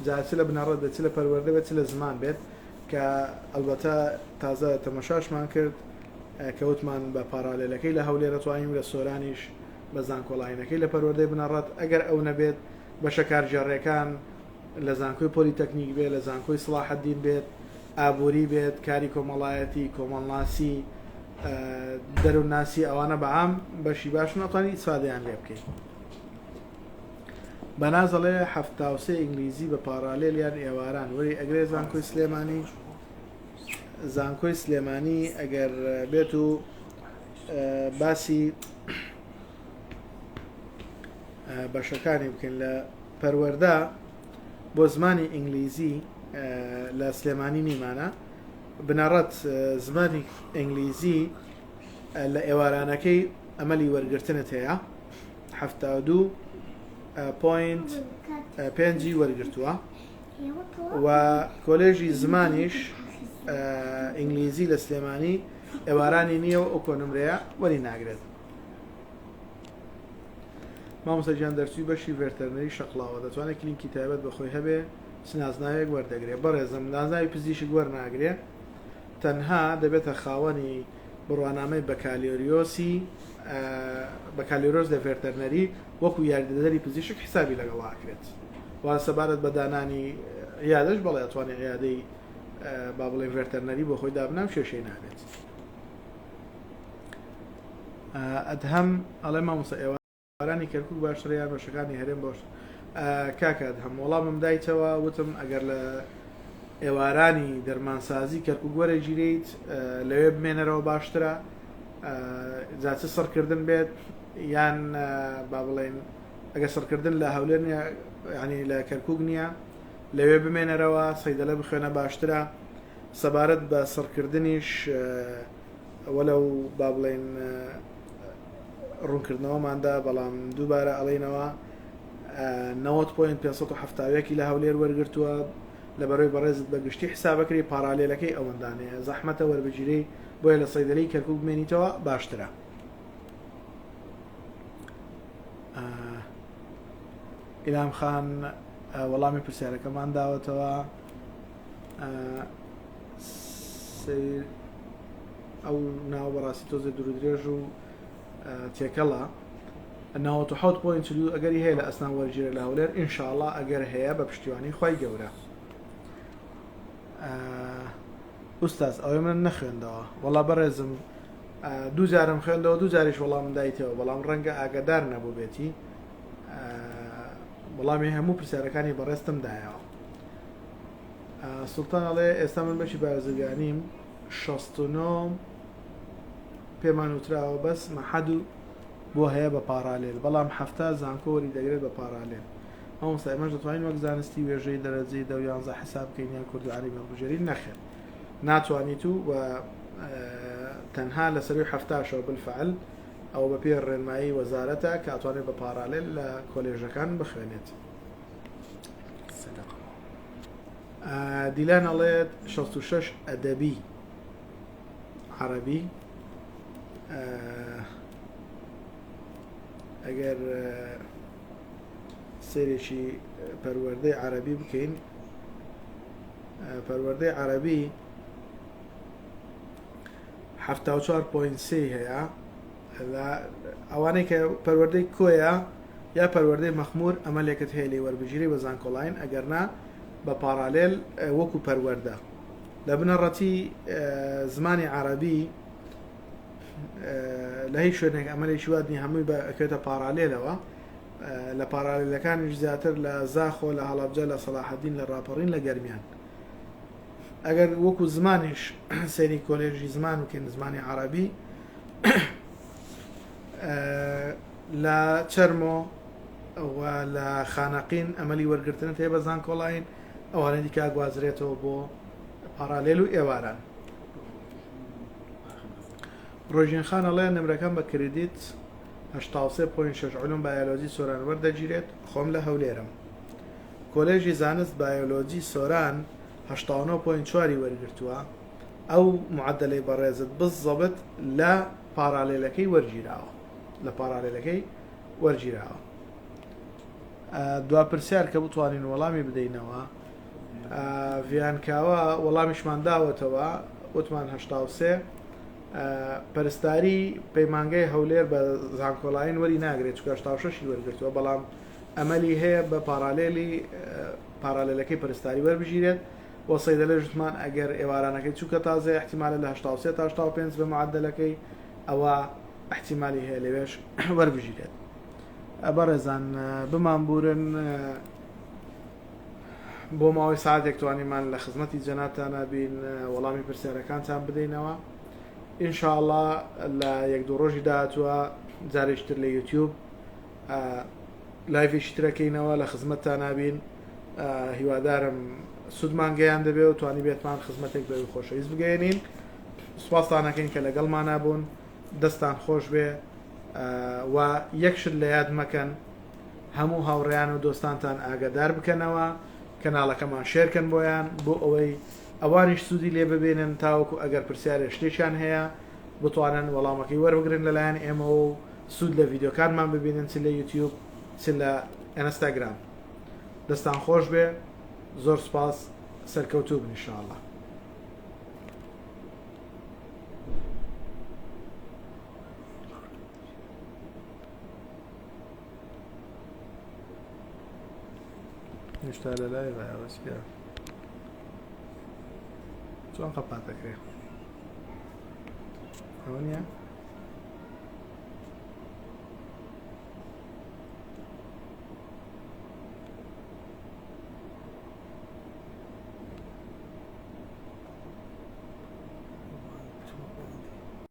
جا چ لە بنەڕەت بێت چ لە پەروەردە بێت چ لە زمان بێت کە ئەلبەتە تازە تەمەشاشمان کرد کە وتمان بە پارالێلەکەی لە هەولێرە توانیم لە سۆرانیش بە زانکۆلاینەکەی لە پەروەردەی بنەڕەت ئەگەر ئەو نەبێت بەشە کارگێڕیەکان لە زانکۆی پۆلیتەکنیک بێت لە زانکۆی سڵاحەدین بێت. ئابووری بێت، کاری کۆمەڵایەتی، کۆمەڵناسی، دەروونناسی ئەوانە بە عام بەشی باشن ئەتوانی ئیسفادەیان لێ بکەیت. بەناز ئەڵێ 73 ئینگلیزی بە parallel یان ئێواران وەری ئەگرێ زانکۆی سلێمانی زانکۆی سلێمانی ئەگەر بێت و باسی بەشەکانی بکەین لە پەروەەردە بۆ زمانی ئینگلیزی لە سلێمانی نیمانە بنەڕەت زمانی ئینگلیزی لە ئێوارانەکەی ئەمەلی وەرگرتنت هەیە 72 point پێنجی وەرگرتووە و کۆلێژی زمانیش ئینگلیزی لە سلێمانی ئێوارانی نییە و ئەو کۆنمرەیە وەری ناگرێت. مامۆستا گیان دەرچووی بەشی ڤێرتەرنەری شەقڵاوە دەتوانێت کلینکی تایبەت بە خۆی هەبێ چ نازناوێک وەردەگرێ؟ بەڕێزم نازناوی پزیشک وەرناگرێ تەنها دەبێتە خاوەنی بڕوانامەی بەکالۆریۆسی بەکالۆرۆس لە ڤێرتەرنەری وەکو یاریدەدەری پزیشک حسابی لەگەڵا ئەکرێت و سەبارەت بە دانانی عیادەش بەڵێ ئەتوانێ عیادەی با بڵێن ڤێرتەرنەری بۆ خۆی دابنا و کێشەی نابێت. ئەدهەم ئەڵێ مامۆستا ئێوارانی کەرکوک باشترە یان بەشەکانی هەرێم بۆش کاکە ئەدهەم وەڵامم دایتەوە وتم ئەگەر لە ئێوارانی دەرمانسازی کەرکوک وەرەگیریت لەوێ بمێنەرەوە باشترە جا چ سڕکردن بێت یان با بڵێن ئەگە سڕکردن لە هەولێر نیە ینی لە کەرکک نییە لەوێ بمێنەرەوە سەیدەلە بخوێنە باشترە سەبارەت بە سڕکردنیش وەلەو با بڵێین ڕوونکردنەوەماندا بەڵام دووبارە ئەڵێینەوە 90.571 لە هەولێر وەرگرتووە لە بەرەوەی بەڕێزت بە گشتی حسابەکەی parallel ەکەی ئەوەندانەیە زەحمەتە وەربگیرەی بۆیە لە سەیدەلەی کەرکک بمێنیتەوە باشترە ئیلام خان وەڵامی پرسیارەکەمان داوەتەوە سیر ئەو ناوە بەڕاستی تۆزێ دوورودرێژ و تێکەڵە 97.42 ئەگەری هەیە لە ئەسنان وەرگیرە لە هەولێر ئینشاءڵا ئەگەر هەیە بە پشتیوانی خی گەورە ئوستاز ئەوەی من نەخوێندەوە وەڵا بەڕێزم دوو جارم خوێندەوە دوو جاریش وەڵام دایتەوە بەڵام ڕەنگە ئاگادار نەبوو بێتی وەڵامی هەموو پرسیارەکانی بەڕێزتم دایەوە سوڵتان ئەڵێ ئێستا من بەشی بازرگانیم 69 پێمان وتراوە بەس مەحەد و بۆ هەیە بە parallel بەڵام هەفتا زانکۆ وەری دەگرێت بە parallel مامۆستا ئێمەش دەتوانین وەک زانستی وێژەی دەرەجەی دە و یانزە حساب بکەین یان کوردی عەرەبی هەڵبژێرین نەخێر ناتوانیت و و تەنها لە سەروی هەفتاشەوە بالفعل ئەوە بە پێی ڕێنمایی وەزارەتە کە ئەتوانێت بە parallel لە کۆلێژەکان بخوێنێت. دیلان ئەڵێت 66 ئەدەبی عەرەبی ئەگەر سێرێکی پەروەردەی عەرەبی بکەین پەروەردەی عەرەبی 74.3 هەیە لە ئەوانەی کە پەروەردەی کۆیە یا پەروەردەی مەخمور ئەمەلێکت هەیە لێی وەربگیرێی بە زانکۆلاین ئەگەرنا بە parallel وەکو پەروەردە لە بنەڕەتی زمانی عەرەبی لە هیچ شوێنێک ئەمەلێکی وات نیە هەمووی بە ئەکەوێتە parallel ەوە لە parallel ەکانیش زیاتر لە زاخۆ لە هەڵەبجە لە سەڵاحەدین لە ڕاپەڕین لە گەرمیان ئەگەر وەکو زمانیش سەیری کۆلێژی زمان بکەین زمانی عەرەبی لە چەرمۆ و لە خانەقین ئەمەلی وەرگرتنت هەیە بە زانکۆلاین ئەوانە دیکە گوازرێتەوە بۆ parallel و ئێواران ڕۆژین خان ئەڵێ نمرەکەم بە credit 83.6 علوم بایۆلۆجی سۆران وەردەگیرێت خۆم لە هەولێرم کۆلێژی زانست بایۆلۆجی سۆران 89 point چواری وەرگرتووە ئەو معەدەلەی بەڕێزت بزەبت لە parallel ەکەی وەرگیراوە لە parallel ەکەی وەرگیراوە دوا پرسیار کە بتوانین وەڵامی بدەینەوە ڤیانکاوە وەڵامیشمان داوەتەوە وتمان 83 پەرستاری پەیمانگەی هەولێر بە زانکۆلاین وەری ناگرێت چکە 86 وەرگرتووە بەڵام ئەمەلی هەیە بە parallel ی parallel ەکەی پەرستاری وەربگیرێت. وە سەیدەلەش وتمان ئەگەر ئێوارانەکەی چووکە تازەیە ئیحتیمالە لە 83 تا 85 بە معەدەلەکەی ئەوە ئیحتیمالی هەیە لەوێش وەربگیرێت. بەڕێزان بمانبورن بۆ ماوەی ساعتێک توانیمان لە خزمەتی جەنابتانا بین وەڵامی پرسیارەکانتان بدەینەوە ئینشاءاللە لە یەک دوو ڕۆژی داهاتووە جارێکی تر لە یوتیوب لایڤێکی ترەکەینەوە لە خزمەتتان نابین هیوادارم سوودمان گەیان دەبێ و توانی بێتمان خزمەتێک بەوی خۆشەویست بگەێنین سوپاستانەکەین کە لەگەڵمانە بوون دەستان خۆش بێ و یەک شت لە یاد مەکەن هەموو هاوڕێیان و دۆستانتان ئاگادار بکەنەوە کەناڵەکەمان شێرکەن بۆیان بۆ ئەوەی ئەوانیش سوودی لێ ببینن تاوەکو ئەگەر پرسیارێ شتێکیان هەیە بتوانن وەڵامەکەی وەربگرن لەلایەن ئێمەوە و سوود لە ڤیدیۆکانمان ببینن چ لە یوتیوب چ لە ئینستاگرام. دەستان خۆش بێ زۆر سوپاس سەرکەوتوو بن ان شاء اللە. هێشتا لە لای ڕایەوە چیە چۆن قەپات دەکرێت ئەوە نییە؟